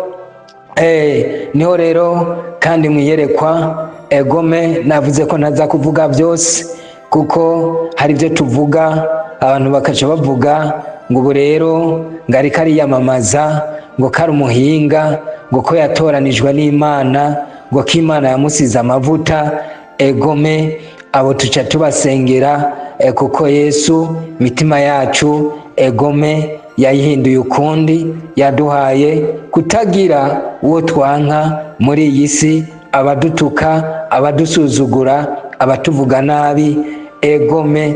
niho rero kandi mwiyerekwa egome, navuze ko ntaza kuvuga byose, kuko hari ibyo tuvuga abantu bakaca bavuga ngo ubu rero ngo ariko ariyamamaza, ngo kari umuhinga, ngo ko yatoranijwe n'Imana, ngo ko Imana yamusize amavuta egome. Abo tuca tubasengera, kuko Yesu imitima yacu egome yayihinduye ukundi, yaduhaye kutagira uwo twanka muri iyi si, abadutuka, abadusuzugura, abatuvuga nabi egome,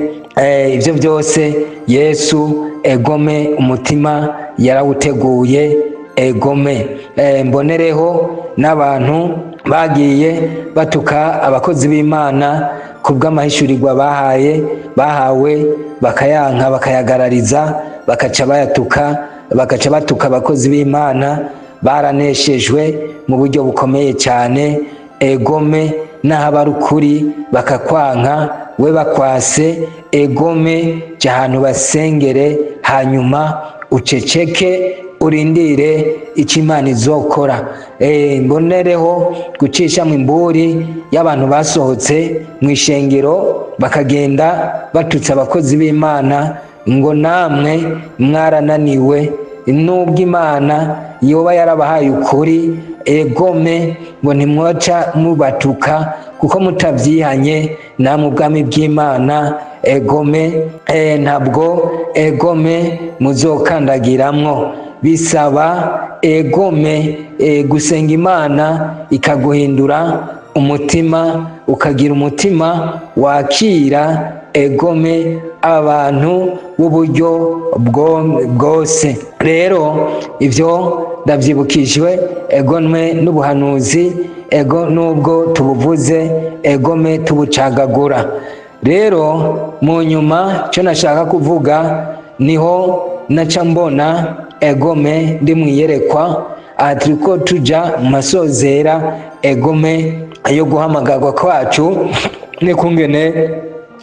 ibyo byose Yesu egome umutima yarawuteguye egome. Mbonereho n'abantu bagiye batuka abakozi b'Imana kubw'amahishurirwa bahaye, bahawe, bakayanka, bakayagarariza, bakaca bayatuka, bakaca batuka abakozi b'Imana, baraneshejwe mu buryo bukomeye cyane egome. N'aho ari ukuri bakakwanka, we bakwase egome, jya ahantu basengere, hanyuma uceceke, urindire icyo Imana izokora. Mbonereho gucisha mu imburi y'abantu basohotse mu ishengero bakagenda batutse abakozi b'Imana, ngo namwe mwarananiwe, nubwo Imana yoba yarabahaye ukuri egome, ngo ntimwoca mubatuka, kuko mutabyihanye namwe ubwami bw'Imana egome ntabwo egome muzokandagiramwo. Bisaba egome gusenga Imana ikaguhindura umutima, ukagira umutima wakira egome abantu b'uburyo bwose. Rero ibyo ndabyibukijwe egome n'ubuhanuzi ego, nubwo tubuvuze egome tubucagagura. Rero mu nyuma cyo nashaka kuvuga, niho naca mbona egome ndi mu iyerekwa. Aha turiko tuja mu masozera egome yo guhamagarwa kwacu. Nikungene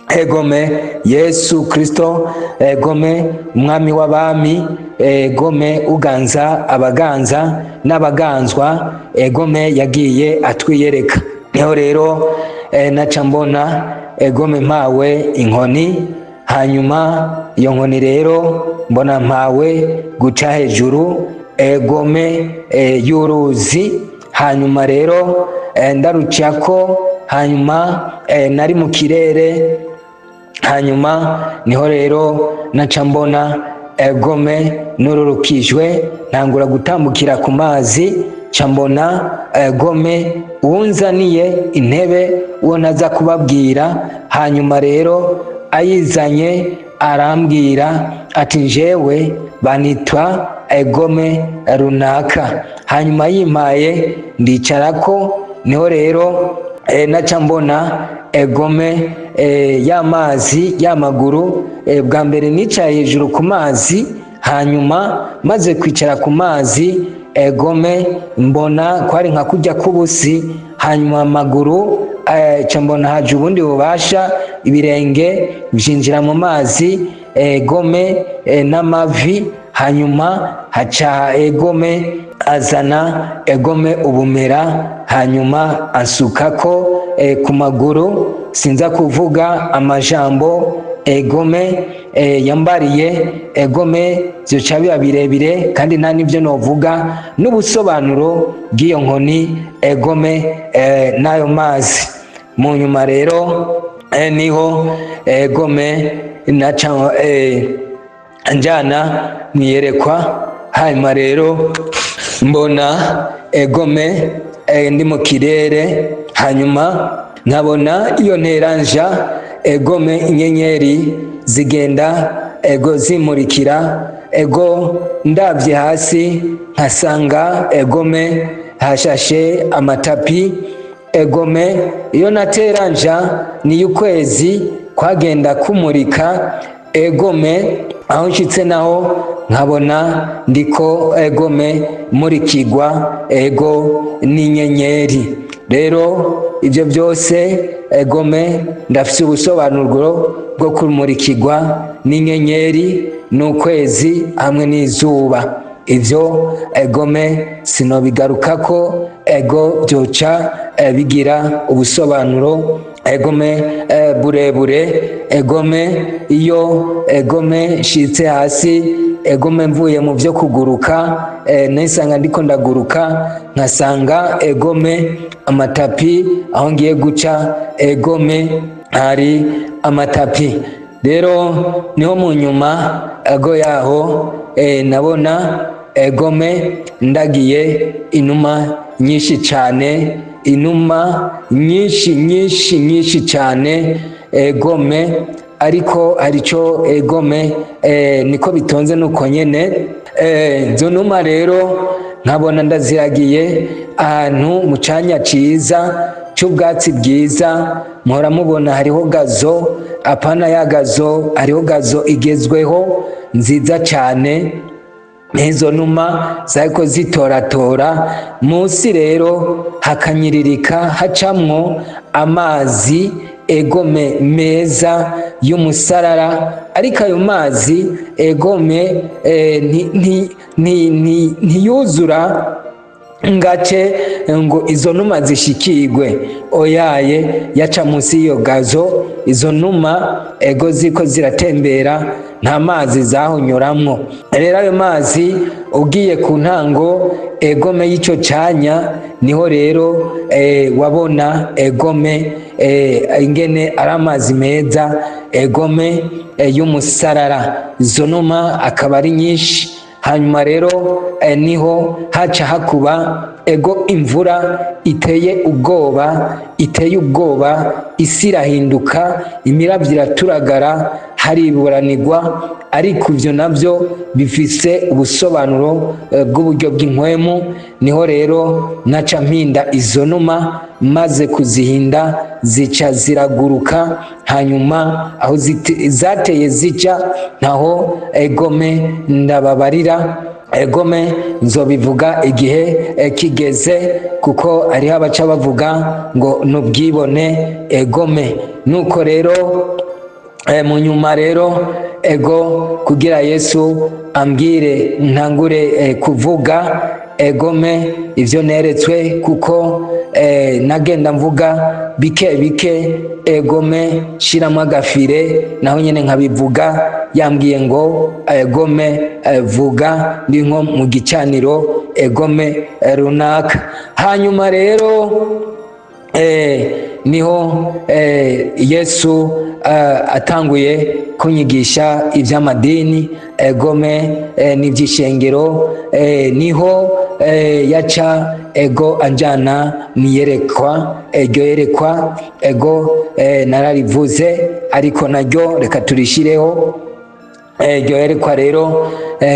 egome Yesu Kristo, egome umwami w'abami, egome uganza abaganza n'abaganzwa, egome yagiye atwiyereka. Niho rero naca mbona egome mpawe inkoni. Hanyuma iyo nkoni rero mbona mpawe guca hejuru egome y'uruzi. Hanyuma rero ndarucako. Hanyuma nari mu kirere. Hanyuma niho rero naca mbona egome nururukijwe, ntangura gutambukira ku mazi. Ca mbona egome uwunzaniye intebe, uwo ntaza kubabwira. Hanyuma rero ayizanye, arambwira ati: "Njewe banitwa egome runaka." Hanyuma yimpaye ndicarako. Niho rero naca mbona egome y'amazi y'amaguru. Bwa mbere nicaye hejuru ku mazi. Hanyuma maze kwicara ku mazi, egome mbona kwari nka kujya k'ubusi. Hanyuma amaguru ca mbona haje ubundi bubasha, ibirenge byinjira mu mazi, egome n'amavi. Hanyuma haca egome azana egome ubumera, hanyuma ansukako ku maguru. Sinza kuvuga amajambo egome yambariye, egome byoca biba birebire, kandi nta n'ibyo novuga n'ubusobanuro bw'iyo nkoni egome n'ayo mazi. Mu nyuma rero niho egome naca njana mwiyerekwa. Hanyuma rero mbona egome ndi mu kirere. Hanyuma nkabona iyo nteranja egome inyenyeri zigenda ego zimurikira. Ego ndabye hasi nkasanga egome hashashe amatapi. Egome iyo nateranja niyo ukwezi kwagenda kumurika. Egome aho nshitse naho nkabona ndiko egome murikigwa ego n'inyenyeri. Rero ibyo byose egome ndafise ubusobanuro bwo kumurikirwa n'inyenyeri n'ukwezi hamwe n'izuba. Ibyo egome sinobigarukako, ego byoca bigira ubusobanuro egome burebure. Egome iyo egome nshitse hasi, egome mvuye mu byo kuguruka, nisanga ndiko ndaguruka, nkasanga egome amatapi aho ngiye guca, egome hari amatapi. Rero niho mu nyuma ego yaho nabona egome ndagiye inuma nyinshi cyane, inuma nyinshi nyinshi nyinshi cyane egome. Ariko haricyo egome niko bitonze nuko nyene. Izo numa rero nkabona ndaziragiye ahantu mu canya ciza c'ubwatsi bwiza. Muhora mubona hariho gazon, apana ya gazon, hariho gazon igezweho nziza cyane. N'izo numa zariko zitoratora munsi. Rero hakanyiririka hacamwo amazi egome meza y'umusarara. Ariko ayo mazi egome ntiyuzura ngace ngo izo numa zishikirwe, oyaye. Yaca munsi y'iyo gazon. Izo numa ego ziko ziratembera, nta mazi zahonyoramwo. Rero ayo mazi ugiye ku ntango egome y'ico canya, niho rero wabona egome ingene ari amazi meza egome y'umusarara. Izo numa akaba ari nyinshi. Hanyuma rero niho haca hakuba ego imvura iteye ubwoba, iteye ubwoba. Isi irahinduka, imiravyo iraturagara, hariburanirwa. Ariko ivyo navyo bifise ubusobanuro bw'uburyo bw'impwemu. Niho rero naca mpinda izo numa. Maze kuzihinda zica ziraguruka. Hanyuma aho zateye zica ntaho, egome, ndababarira, egome, nzobivuga igihe kigeze, kuko hariho abaca bavuga ngo nubwibone. Egome, nuko rero mu nyuma rero, ego, kugira Yesu ambwire ntangure kuvuga, egome, ivyo neretswe, kuko nagenda mvuga bike bike, egome, shiramo agafire, naho nyene nkabivuga. Yambwiye ngo, egome, vuga ndi nko mu gicaniro, egome, runaka. Hanyuma rero niho Yesu atanguye kunyigisha iby'amadini, egome, n'iby'ishengero. Niho yaca, ego, anjana mwiyerekwa. Iryo yerekwa, ego, nararivuze, ariko naryo reka turishireho. Iryo yerekwa rero,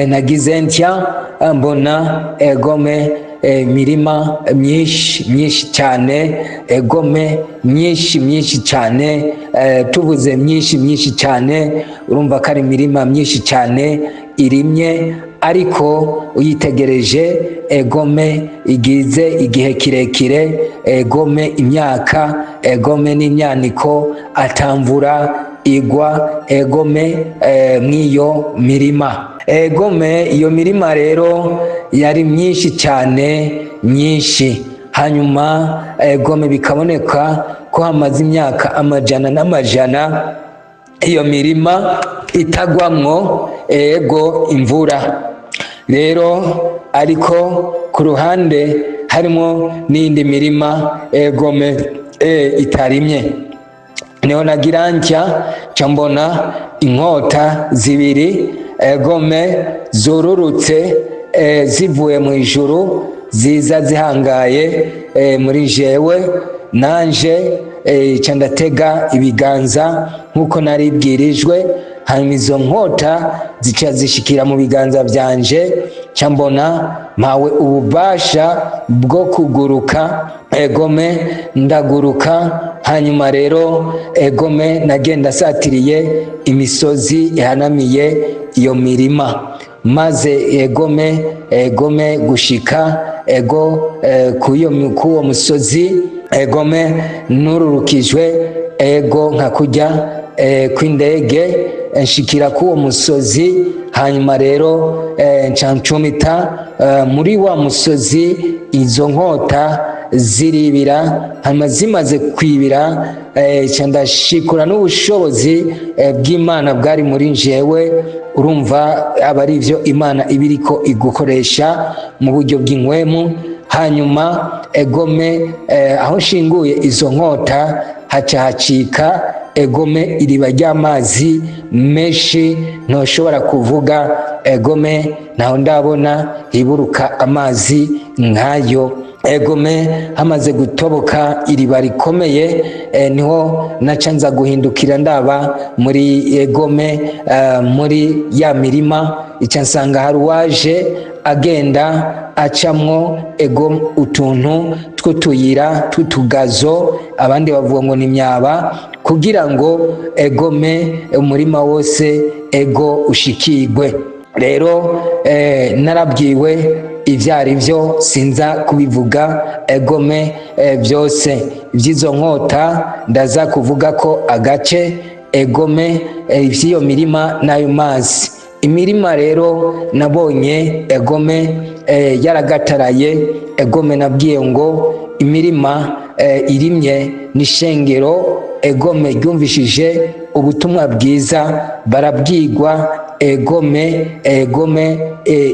nagize ntya, mbona, egome, mirima myinshi myinshi cyane, egome, myinshi myinshi cyane. Tuvuze myinshi myinshi cyane, urumva ko ari imirima myinshi cyane irimye, ariko uyitegereje, egome, igize igihe kirekire, egome, imyaka, egome, n'imyaniko atamvura igwa, egome, mw'iyo mirima. Egome, iyo mirima rero yari myinshi cyane, myinshi. Hanyuma, egome, bikaboneka ko hamaze imyaka amajana n'amajana iyo mirima itagwamwo, ego, imvura rero. Ariko ku ruhande harimo n'iyindi mirima, egome, itarimye. Niho nagira ntya, nca mbona inkota zibiri, egome, zururutse zivuye mu ijuru, ziza zihangaye muri jewe. Nanje nca ndatega ibiganza nk'uko naribwirijwe. Hanyuma izo nkota zica zishikira mu biganza byanje, nca mbona mpawe ububasha bwo kuguruka. Egome, ndaguruka. Hanyuma rero, egome, nagenda satiriye imisozi ihanamiye iyo mirima, maze, egome, gushika, ego, kuwo musozi, egome, nururukijwe, ego, nka kujya kw'indege, nshikira kuwo musozi. Hanyuma rero nca ncumita muri wa musozi, izo nkota ziribira. Hanyuma zimaze kwibira, nca ndashikura n'ubushobozi bw'Imana bwari muri jewe. Urumva aba ari ivyo Imana iba iriko igukoresha mu buryo bw'inkwemu. Hanyuma, egome, aho nshinguye izo nkota haca hacika, egome, iriba ry'amazi menshi ntoshobora kuvuga. Egome, ntaho ndabona hiburuka amazi nkayo. Egome, hamaze gutoboka iriba rikomeye, niho naca nza guhindukira ndaba muri, egome, muri ya mirima, ica nsanga hari uwaje agenda acamwo, ego, utuntu tw'utuyira tw'utugazo, abandi bavuga ngo ni imyaba, kugira ngo, egome, umurima wose, ego, ushikirwe. Rero narabwiwe ibyo ari byo, sinza kubivuga, egome, byose. Iby'izo nkota ndaza kuvuga ko agace, egome, iby'iyo mirima n'ayo mazi. Imirima rero nabonye, egome, yaragataraye. Egome, nabwiye ngo imirima irimye n'ishengero, egome, ryumvishije ubutumwa bwiza, barabwigwa, egome,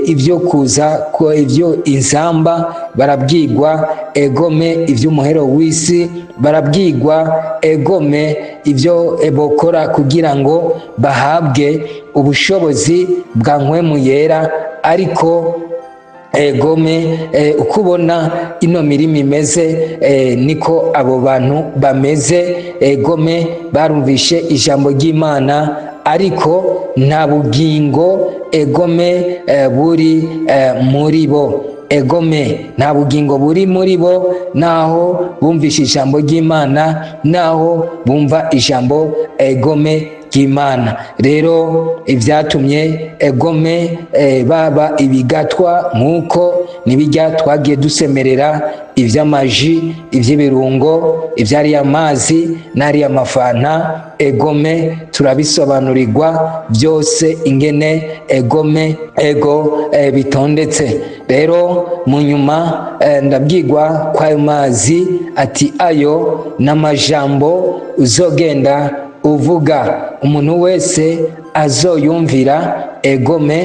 ibyo kuza ko ibyo inzamba, barabwigwa, egome, iby'umuhero w'isi, barabwigwa, egome, ibyo bokora kugira ngo bahabwe ubushobozi bwa Nkwemu Yera. Ariko, egome, uko ubona ino mirima imeze, niko abo bantu bameze. Egome, barumvishe ijambo ry'Imana, ariko nta bugingo, egome, buri muri bo. Egome nta bugingo buri muri bo, naho bumvishe ijambo ry'Imana, naho bumva ijambo egome ry'Imana. Rero ibyatumye egome baba ibigatwa nk'uko nibijya twagiye dusemerera iby'amaji, iby'ibirungo, ibyariya amazi n'ariya mafanta, egome turabisobanurirwa byose ingene egome ego bitondetse. Rero mu nyuma ndabwirwa kw'ayo mazi ati ayo n'amajambo uzogenda uvuga, umuntu wese azoyumvira egome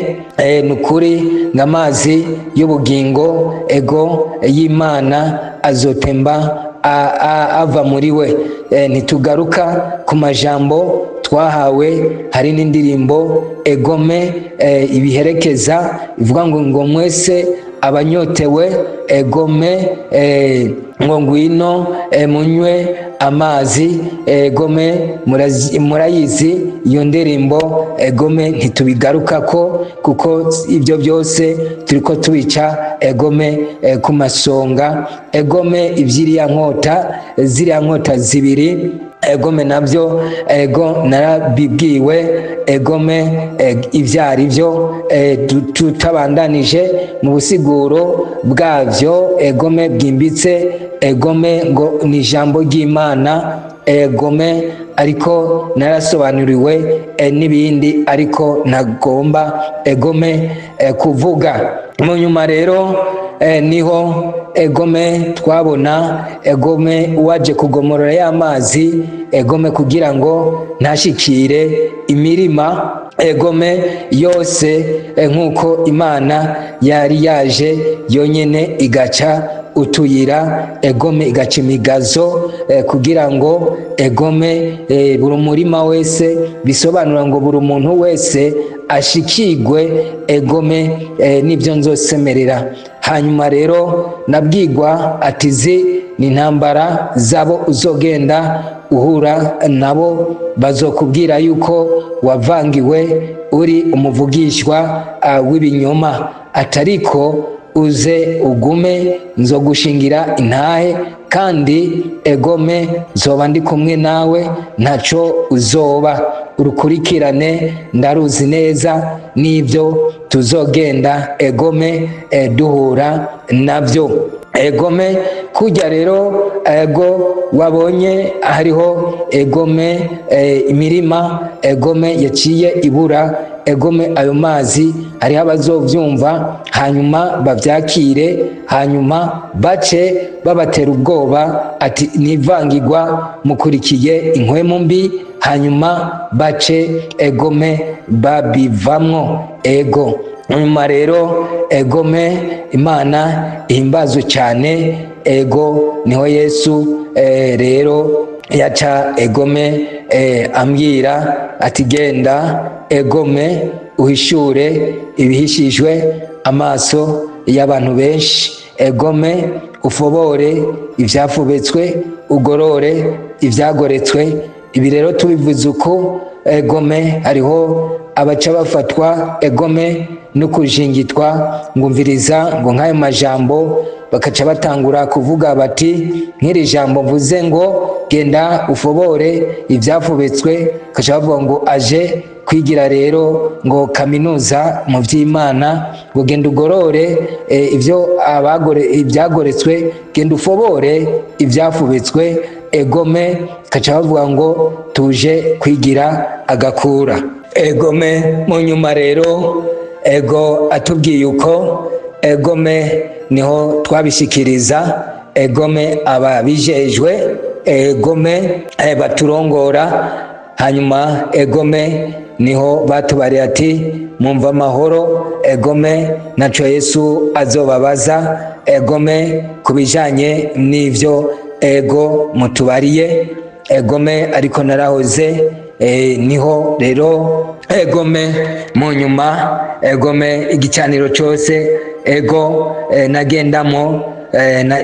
nukuri ng'amazi y'ubugingo ego y'Imana azotemba ava muri we. Ntitugaruka ku majambo twahawe, hari n'indirimbo egome ibiherekeza ivuga ngo mwese abanyotewe egome ngo ngwino munywe amazi egome. Murayizi iyo ndirimbo egome, ntitubigarukako kuko ibyo byose turiko tubica egome ku masonga egome iby'iriya nkota, ziriya nkota zibiri egome nabyo ego narabibwiwe egome ivyari byo tutabandanije mu busiguro bwavyo egome bwimbitse egome ngo ni ijambo ry'Imana egome, ariko narasobanuriwe n'ibindi ariko ntagomba egome kuvuga. Mu nyuma rero niho egome twabona egome waje kugomorora y'amazi egome kugira ngo ntashikire imirima egome yose nk'uko Imana yari yaje yonyene igaca utuyira egome igaca imigazo kugira ngo egome buri murima wese, bisobanura ngo buri muntu wese ashikigwe egome n'ibyo nzosemerera. Hanyuma rero nabwirwa ati zi ni intambara zabo uzogenda uhura nabo, bazokubwira yuko wavangiwe uri umuvugishwa w'ibinyoma, atariko uze ugume nzogushingira intahe kandi egome nzoba ndi kumwe nawe, ntaco uzoba, urukurikirane ndaruzi neza n'ibyo tuzogenda egome duhura nabyo egome. Kujya rero ego wabonye hariho egome imirima egome yaciye ibura egome ayo mazi, hariho abazovyumva hanyuma bavyakire, hanyuma bace babatera ubwoba ati nivangirwa mukurikiye inkwemu mbi, hanyuma bace egome babivamwo ego. Nyuma rero egome Imana ihimbazwe cyane ego, niho Yesu rero yaca egome ambwira ati genda egome uhishure ibihishijwe amaso y'abantu benshi egome, ufobore ivyafubetswe, ugorore ivyagoretswe. Ibi rero tubivuze uko egome hariho abaca bafatwa egome no kujingitwa ngumviriza ngo nk'ayo majambo, bakaca batangura kuvuga bati nk'iri jambo mvuze ngo genda ufobore ivyafubetswe, bakaca bavuga ngo aje kwigira rero ngo kaminuza mu vy'Imana, ngo genda ugorore ivyo abagore ibyagoretswe, genda ufobore ivyafubetswe egome, kaca bavuga ngo tuje kwigira agakura egome. Mu nyuma rero ego atubwiye uko egome niho twabishikiriza egome ababijejwe egome baturongora, hanyuma egome niho batubariye ati mumva amahoro egome naco Yesu azobabaza egome kubijanye n'ivyo ego mutubariye egome, ariko narahoze niho rero egome mu nyuma egome igicaniro cyose ego nagendamo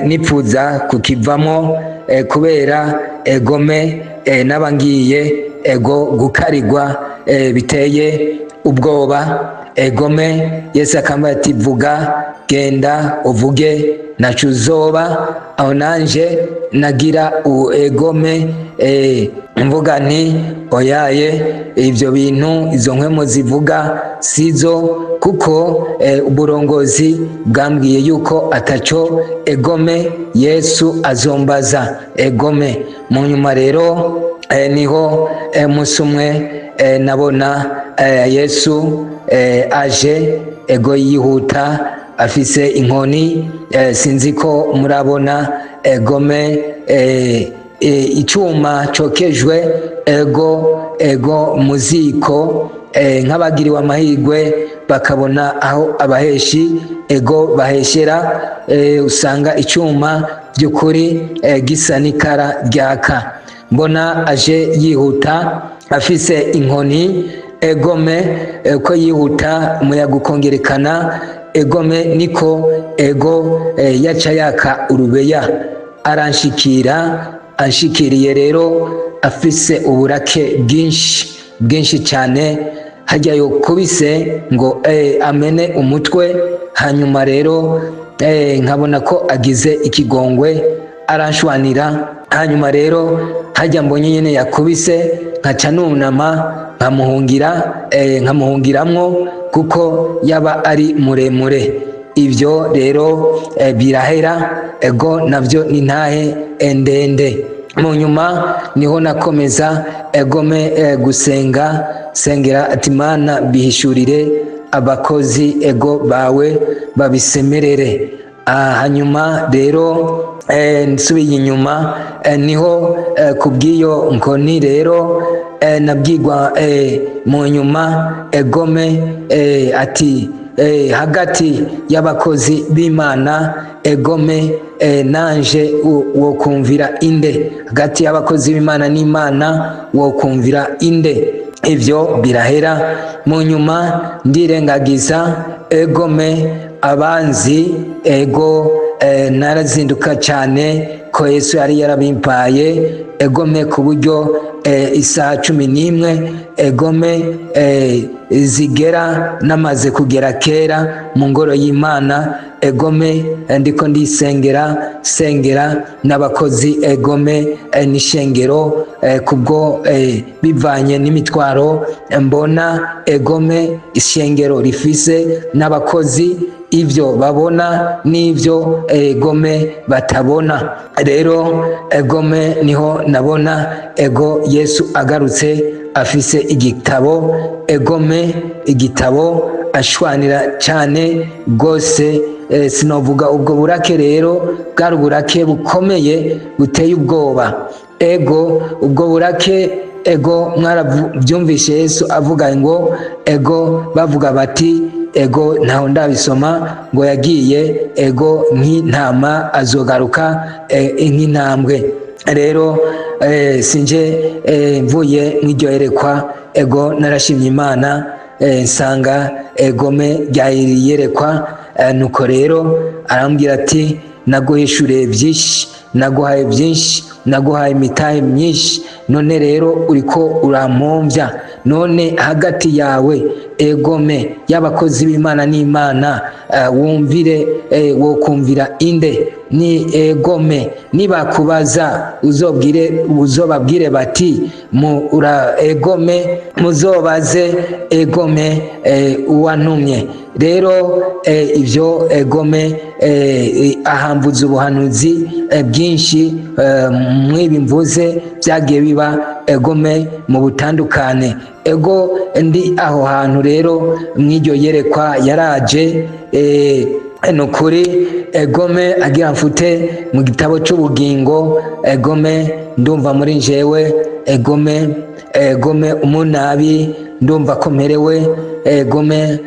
nipfuza kukivamo kubera egome n'abangiye ego gukarigwa biteye ubwoba. Egome, Yesu akambwira ati: "Vuga, genda uvuge, ntaco uzoba." Aho nanje nagira egome mvuga nti: "Oyaye, ivyo bintu izo mpwemu zivuga sizo, kuko uburongozi bwambwiye yuko ataco egome Yesu azombaza." Egome, mu nyuma rero niho musi umwe nabona Yesu aje, ego, yihuta afise inkoni. Sinzi ko murabona, egome, icuma cokejwe, ego, muziko, nk'abagiriwe amahirwe bakabona aho abaheshi, ego, baheshera, usanga icuma by'ukuri gisa n'ikara ryaka. Mbona aje yihuta afise inkoni, egome, ko yihuta umuyaga ukongerekana, egome, niko, ego, yaca yaka urubeya aranshikira. Anshikiriye rero afise uburake bwinshi bwinshi cyane, hajya yokubise ngo amene umutwe. Hanyuma rero nkabona ko agize ikigongwe, aranshwanira. Hanyuma rero hajya mbonye nyine yakubise, nkaca nunama nkamuhungira, nkamuhungiramwo kuko yaba ari muremure. Ibyo rero birahera, ego, navyo ni ntahe ndende. Mu nyuma niho nakomeza, egome, gusenga, sengera ati: "Mana, bihishurire abakozi, ego, bawe babisemerere." Hanyuma rero nsubiye inyuma, niho kubw'iyo nkoni rero nabwirwa mu nyuma, egome, ati: "Hagati y'abakozi b'Imana, egome, nanje wokumvira inde? Hagati y'abakozi b'Imana n'Imana wokumvira inde?" Ivyo birahera. Mu nyuma ndirengagiza, egome, abanzi, ego, narazinduka cyane ko Yesu yari yarabimpaye, egome, ku buryo isaha 11, egome, zigera namaze kugera kera mu ngoro y'Imana, egome, ndiko ndisengera, sengera n'abakozi, egome, n'ishengero, kubwo bivanye n'imitwaro mbona, egome, ishengero rifise n'abakozi, ivyo babona n'ivyo, egome, batabona. Rero, egome, niho nabona, ego, Yesu agarutse afise igitabo, egome, igitabo, ashwanira cyane rwose. Sinovuga ubwo burake rero, bwari uburake bukomeye buteye ubwoba. Ego, ubwo burake, ego, mwarabyumvishe Yesu avuga ngo, ego, bavuga bati, ego, ntaho ndabisoma ngo yagiye, ego, nk'intama, azogaruka nk'intambwe. Rero sinje mvuye mw'iryo yerekwa, ego, narashimye Imana, nsanga, egome, ryari yerekwa. Nuko rero arambwira ati: "Naguhishuriye byinshi, naguhaye byinshi, naguhaye imitahe myinshi, none rero uriko urampombya. None hagati yawe, egome, y'abakozi b'Imana n'Imana, wumvire, wokumvira inde?" Ni, egome, nibakubaza uzobwire, uzobabwire bati mu ura, egome, muzobaze, egome, uwantumye. Rero ivyo, egome, ahamvuza ubuhanuzi bwinshi mwibi mvuze byagiye biba, egome, mu butandukane. Ego, ndi aho hantu rero mw'iryo yerekwa, yaraje, nukuri, egome, agira mfute mu gitabo cy'ubugingo. Egome, ndumva muri njewe, egome, umunabi, ndumva ko merewe, egome,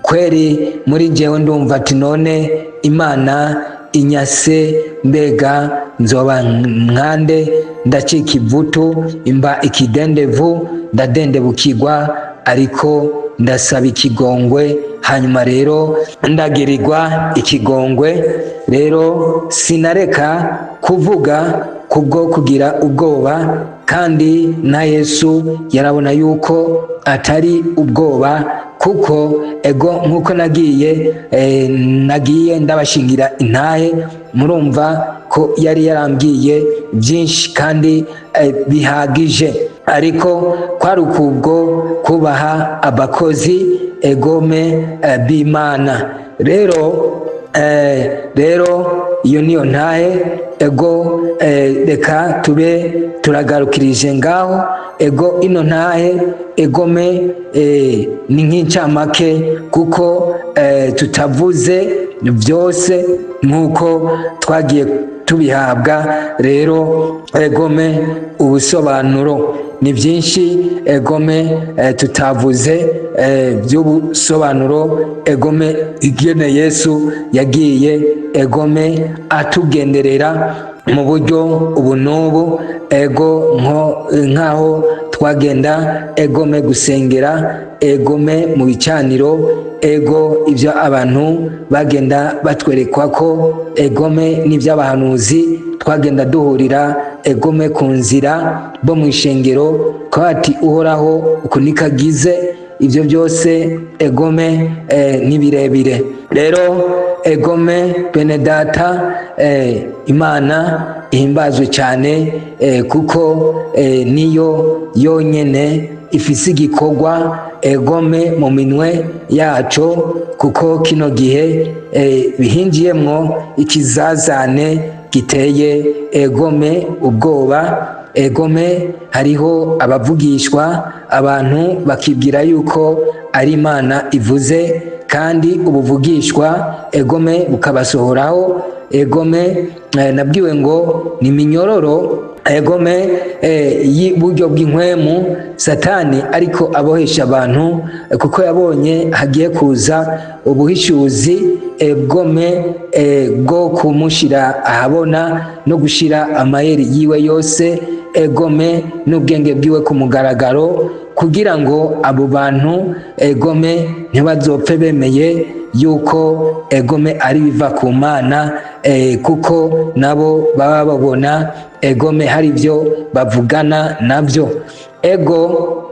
kweri muri njewe ndumva ati: "None Imana inyase, mbega nzoba nkande?" Ndacika ivutu, imba ikidendevu, ndadendebukirwa, ariko ndasaba ikigongwe. Hanyuma rero ndagirirwa ikigongwe. Rero sinareka kuvuga kubwo kugira ubwoba. Kandi na Yesu yarabona yuko atari ubwoba, kuko ego nkuko nagiye ndabashingira intahe, murumva ko yari yarambwiye byinshi kandi bihagije, ariko kwari ukubwo kubaha abakozi egome b'Imana. Rero iyo niyo ntahe. Ego, reka tube turagarukirije ngaho. Ego, ino ntahe egome ni nk'incamake, kuko tutavuze byose nk'uko twagiye tubihabwa. Rero egome ubusobanuro ni byinshi, egome tutavuze by'ubusobanuro, egome igene Yesu yagiye egome atugenderera mu buryo ubu n'ubu. Ego, nkaho twagenda egome gusengera egome mu bicaniro, ego ibyo abantu bagenda batwerekwa ko egome n'iby'abahanuzi twagenda duhurira egome ku nzira bo mu ishengero, ko ati Uhoraho uku nikagize ibyo byose. Egome ni birebire. Rero egome bene data, Imana ihimbazwe cyane, kuko niyo yonyene ifise igikorwa egome mu minwe yaco, kuko kino gihe bihinjiyemwo ikizazane giteye egome ubwoba. Egome hariho abavugishwa, abantu bakibwira yuko ari Imana ivuze, kandi ubuvugishwa egome bukabasohoraho. Egome nabwiwe ngo ni minyororo egome y'uburyo bw'inkwemu Satani ariko abohesha abantu, kuko yabonye hagiye kuza ubuhishuzi egome bwo kumushira ahabona no gushira amayeri yiwe yose egome n'ubwenge bwiwe ku mugaragaro, kugira ngo abo bantu egome ntibazopfe bemeye yuko egome ari biva ku Mana, kuko nabo baba babona egome hari ibyo bavugana nabyo. Ego,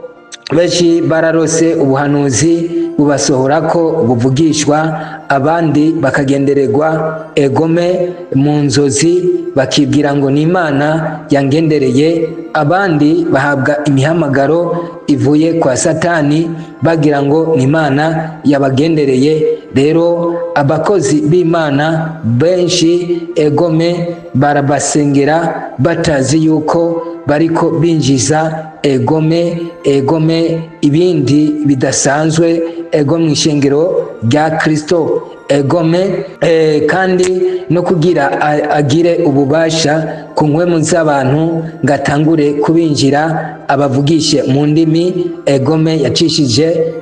benshi bararose ubuhanuzi bubasohora ko buvugishwa, abandi bakagendererwa egome mu nzozi bakibwira ngo ni Imana yangendereye, abandi bahabwa imihamagaro ivuye kwa Satani bagira ngo ni Imana yabagendereye. Rero abakozi b'Imana benshi egome barabasengera batazi yuko bariko binjiza egome ibindi bidasanzwe ego mu ishengero rya Kristo. Egome kandi no kugira agire ububasha ku nkwemu z'abantu ngatangure kubinjira abavugishe mu ndimi, egome yacishije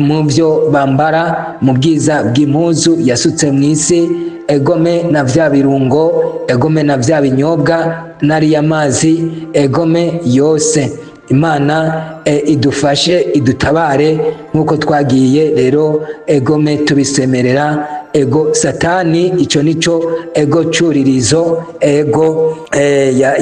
mu byo bambara, mu bwiza bw'impuzu yasutse mu isi, egome na vya birungo, egome na vya binyobwa n'ariya mazi egome yose. Imana idufashe, idutabare nk'uko twagiye rero egome tubisemerera. Ego, Satani ico nico ego curirizo ego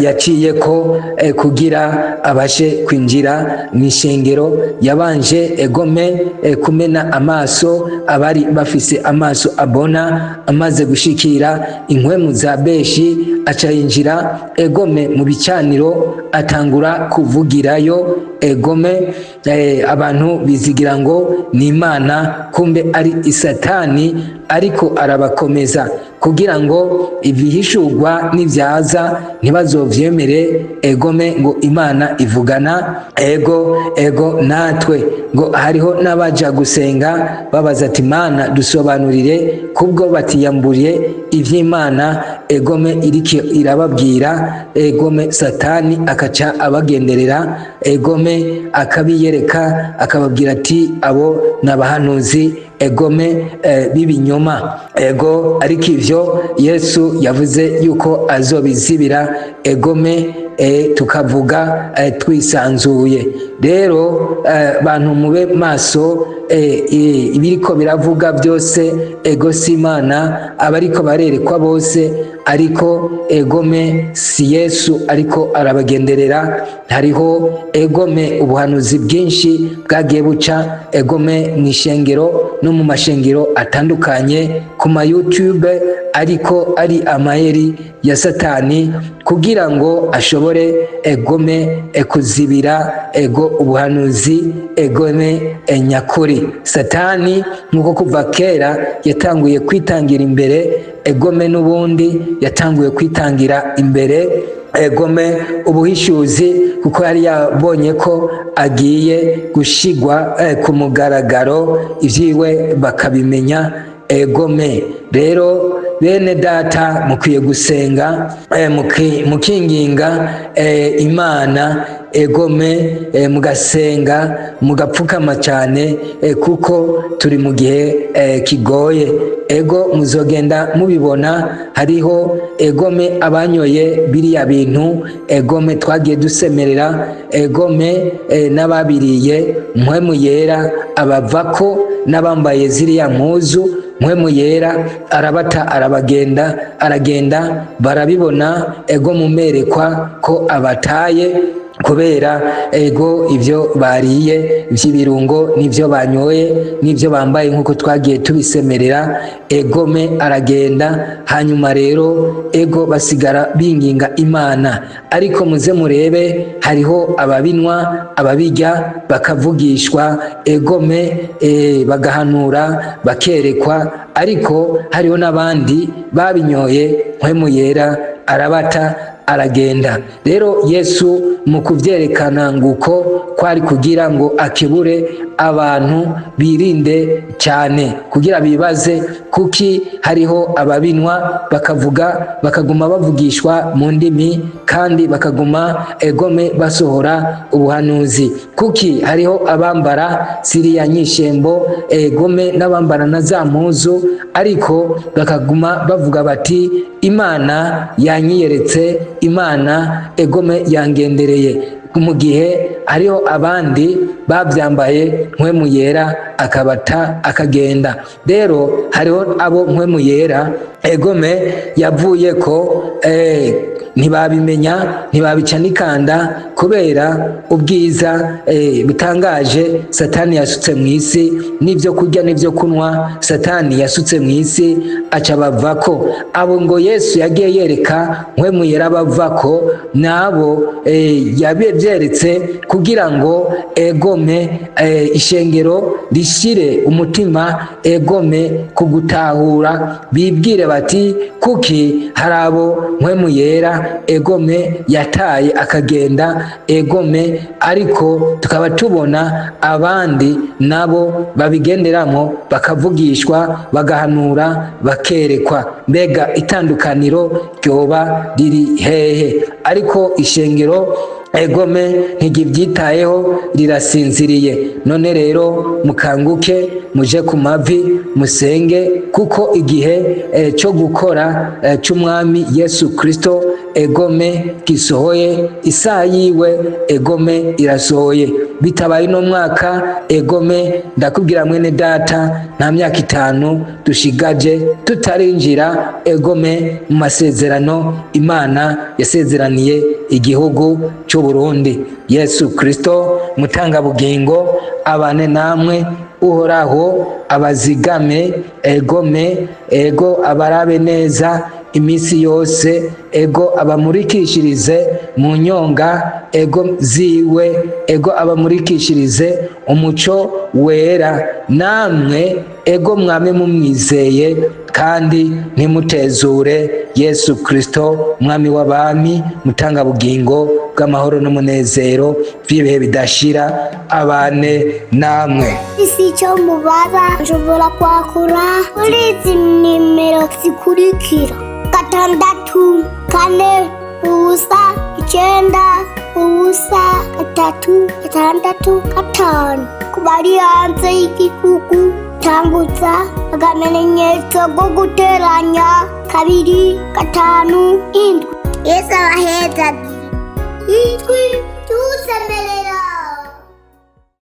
yaciye ko kugira abashe kwinjira mu ishengero. Yabanje egome kumena amaso abari bafise amaso abona, amaze gushikira inkwemu za beshi aca yinjira egome mu bicaniro, atangura kuvugirayo egome. Abantu bizigira ngo ni Imana, kumbe ari Isatani, ariko arabakomeza kugira ngo ibihishurwa nibyaza ntibazovyemere egome ngo Imana ivugana ego natwe. Ngo hariho n'abaja gusenga babaza ati Imana dusobanurire, kubwo batiyamburiye ivy'Imana egome iriko irababwira. Egome Satani akaca abagenderera egome akabiyereka, akababwira ati abo n'abahanuzi egome b'ibinyoma. Ego, ariko ivyo Yesu yavuze yuko azobizibira egome, tukavuga twisanzuye. Rero bantu mube maso, ibiriko biravuga byose ego si Imana, abariko barerekwa bose Ariko egome si Yesu ariko arabagenderera. Hariho egome ubuhanuzi bwinshi bwagiye buca egome mu ishengero no mu mashengero atandukanye ku ma YouTube, ariko ari amayeri ya Satani kugira ngo ashobore egome kuzibira ego ubuhanuzi egome nyakuri. Satani nkuko kuva kera yatanguye kwitangira imbere egome, n'ubundi yatanguye kwitangira imbere egome ubuhishuzi, kuko yari yabonye ko agiye gushigwa ku mugaragaro, ivyiwe bakabimenya. Egome rero bene data, mukwiye gusenga, mukinginga Imana egome, mugasenga, mugapfukama cyane, kuko turi mu gihe kigoye. Ego muzogenda mubibona, hariho egome abanyoye biriya bintu egome twagiye dusemerera, egome n'ababiriye Mpwemu Yera abavako, n'abambaye ziriya mpuzu Mpwemu Yera arabata, arabagenda, aragenda, barabibona ego mumerekwa ko abataye kubera ego ibyo bariye by'ibirungo n'ibyo banyoye n'ibyo bambaye, nk'uko twagiye tubisemerera. Egome aragenda, hanyuma rero ego basigara binginga Imana. Ariko muze murebe, hariho ababinwa, ababirya, bakavugishwa egome, bagahanura, bakerekwa, ariko hariho n'abandi babinyoye Mpwemu Yera arabata, aragenda. Rero Yesu mu kuvyerekana nguko kwari kugira ngo akebure abantu birinde cyane, kugira bibaze kuki hariho ababinwa bakavuga, bakaguma bavugishwa mu ndimi, kandi bakaguma egome basohora ubuhanuzi, kuki hariho abambara ziriya nyishembo egome n'abambara na za mpuzu, ariko bakaguma bavuga bati: "Imana yanyiyeretse, Imana egome yangendereye", mu gihe hariho abandi babyambaye Mpwemu Yera akabata, akagenda. Rero hariho abo Mpwemu Yera egome yavuye ko ntibabimenya, ntibabica n'ikanda, kubera ubwiza butangaje Satani yasutse mu isi, n'ibyo kurya n'ibyo kunywa Satani yasutse mu isi, aca bavako. Abo ngo Yesu yagiye yereka Mpwemu Yera bavako, nabo yabyeretse kugira ngo egome ishengero rishire umutima egome ku gutahura, bibwire bati: "Kuki hari abo Mpwemu Yera egome yataye akagenda egome, ariko tukaba tubona abandi nabo babigenderamo, bakavugishwa, bagahanura, bakerekwa? Mbega itandukaniro ryoba riri hehe?" Ariko ishengero egome ntigibyitayeho, rirasinziriye. None rero mukanguke, muje ku mavi, musenge, kuko igihe cyo gukora cy'Umwami Yesu Kristo egome gisohoye. Isaha yiwe egome irasohoye. Bitabaye uno mwaka egome, ndakubwira mwene data, nta myaka 5 dushigaje tutarinjira egome mu masezerano Imana yasezeraniye igihugu cy'u Burundi. Yesu Kristo mutangabugingo abane namwe. Uhoraho abazigame egome, ego abarabe neza iminsi yose, ego abamurikishirize mu nyonga ego ziwe, ego abamurikishirize umuco wera. Namwe ego mwame mumwizeye kandi ntimutezure Yesu Kristo, Mwami w'abami, mutangabugingo bw'amahoro n'umunezero by'ibihe bidashira, abane namwe. Isi icyo mubaza, nshobora kwakura kuri izi nimero zikurikira: 640 9 0 3 6 5. Ku bari hanze y'igihugu, tangutsa akamenyetso ko guteranya 257. Yesu abahezagiye. Ijwi tusemerera.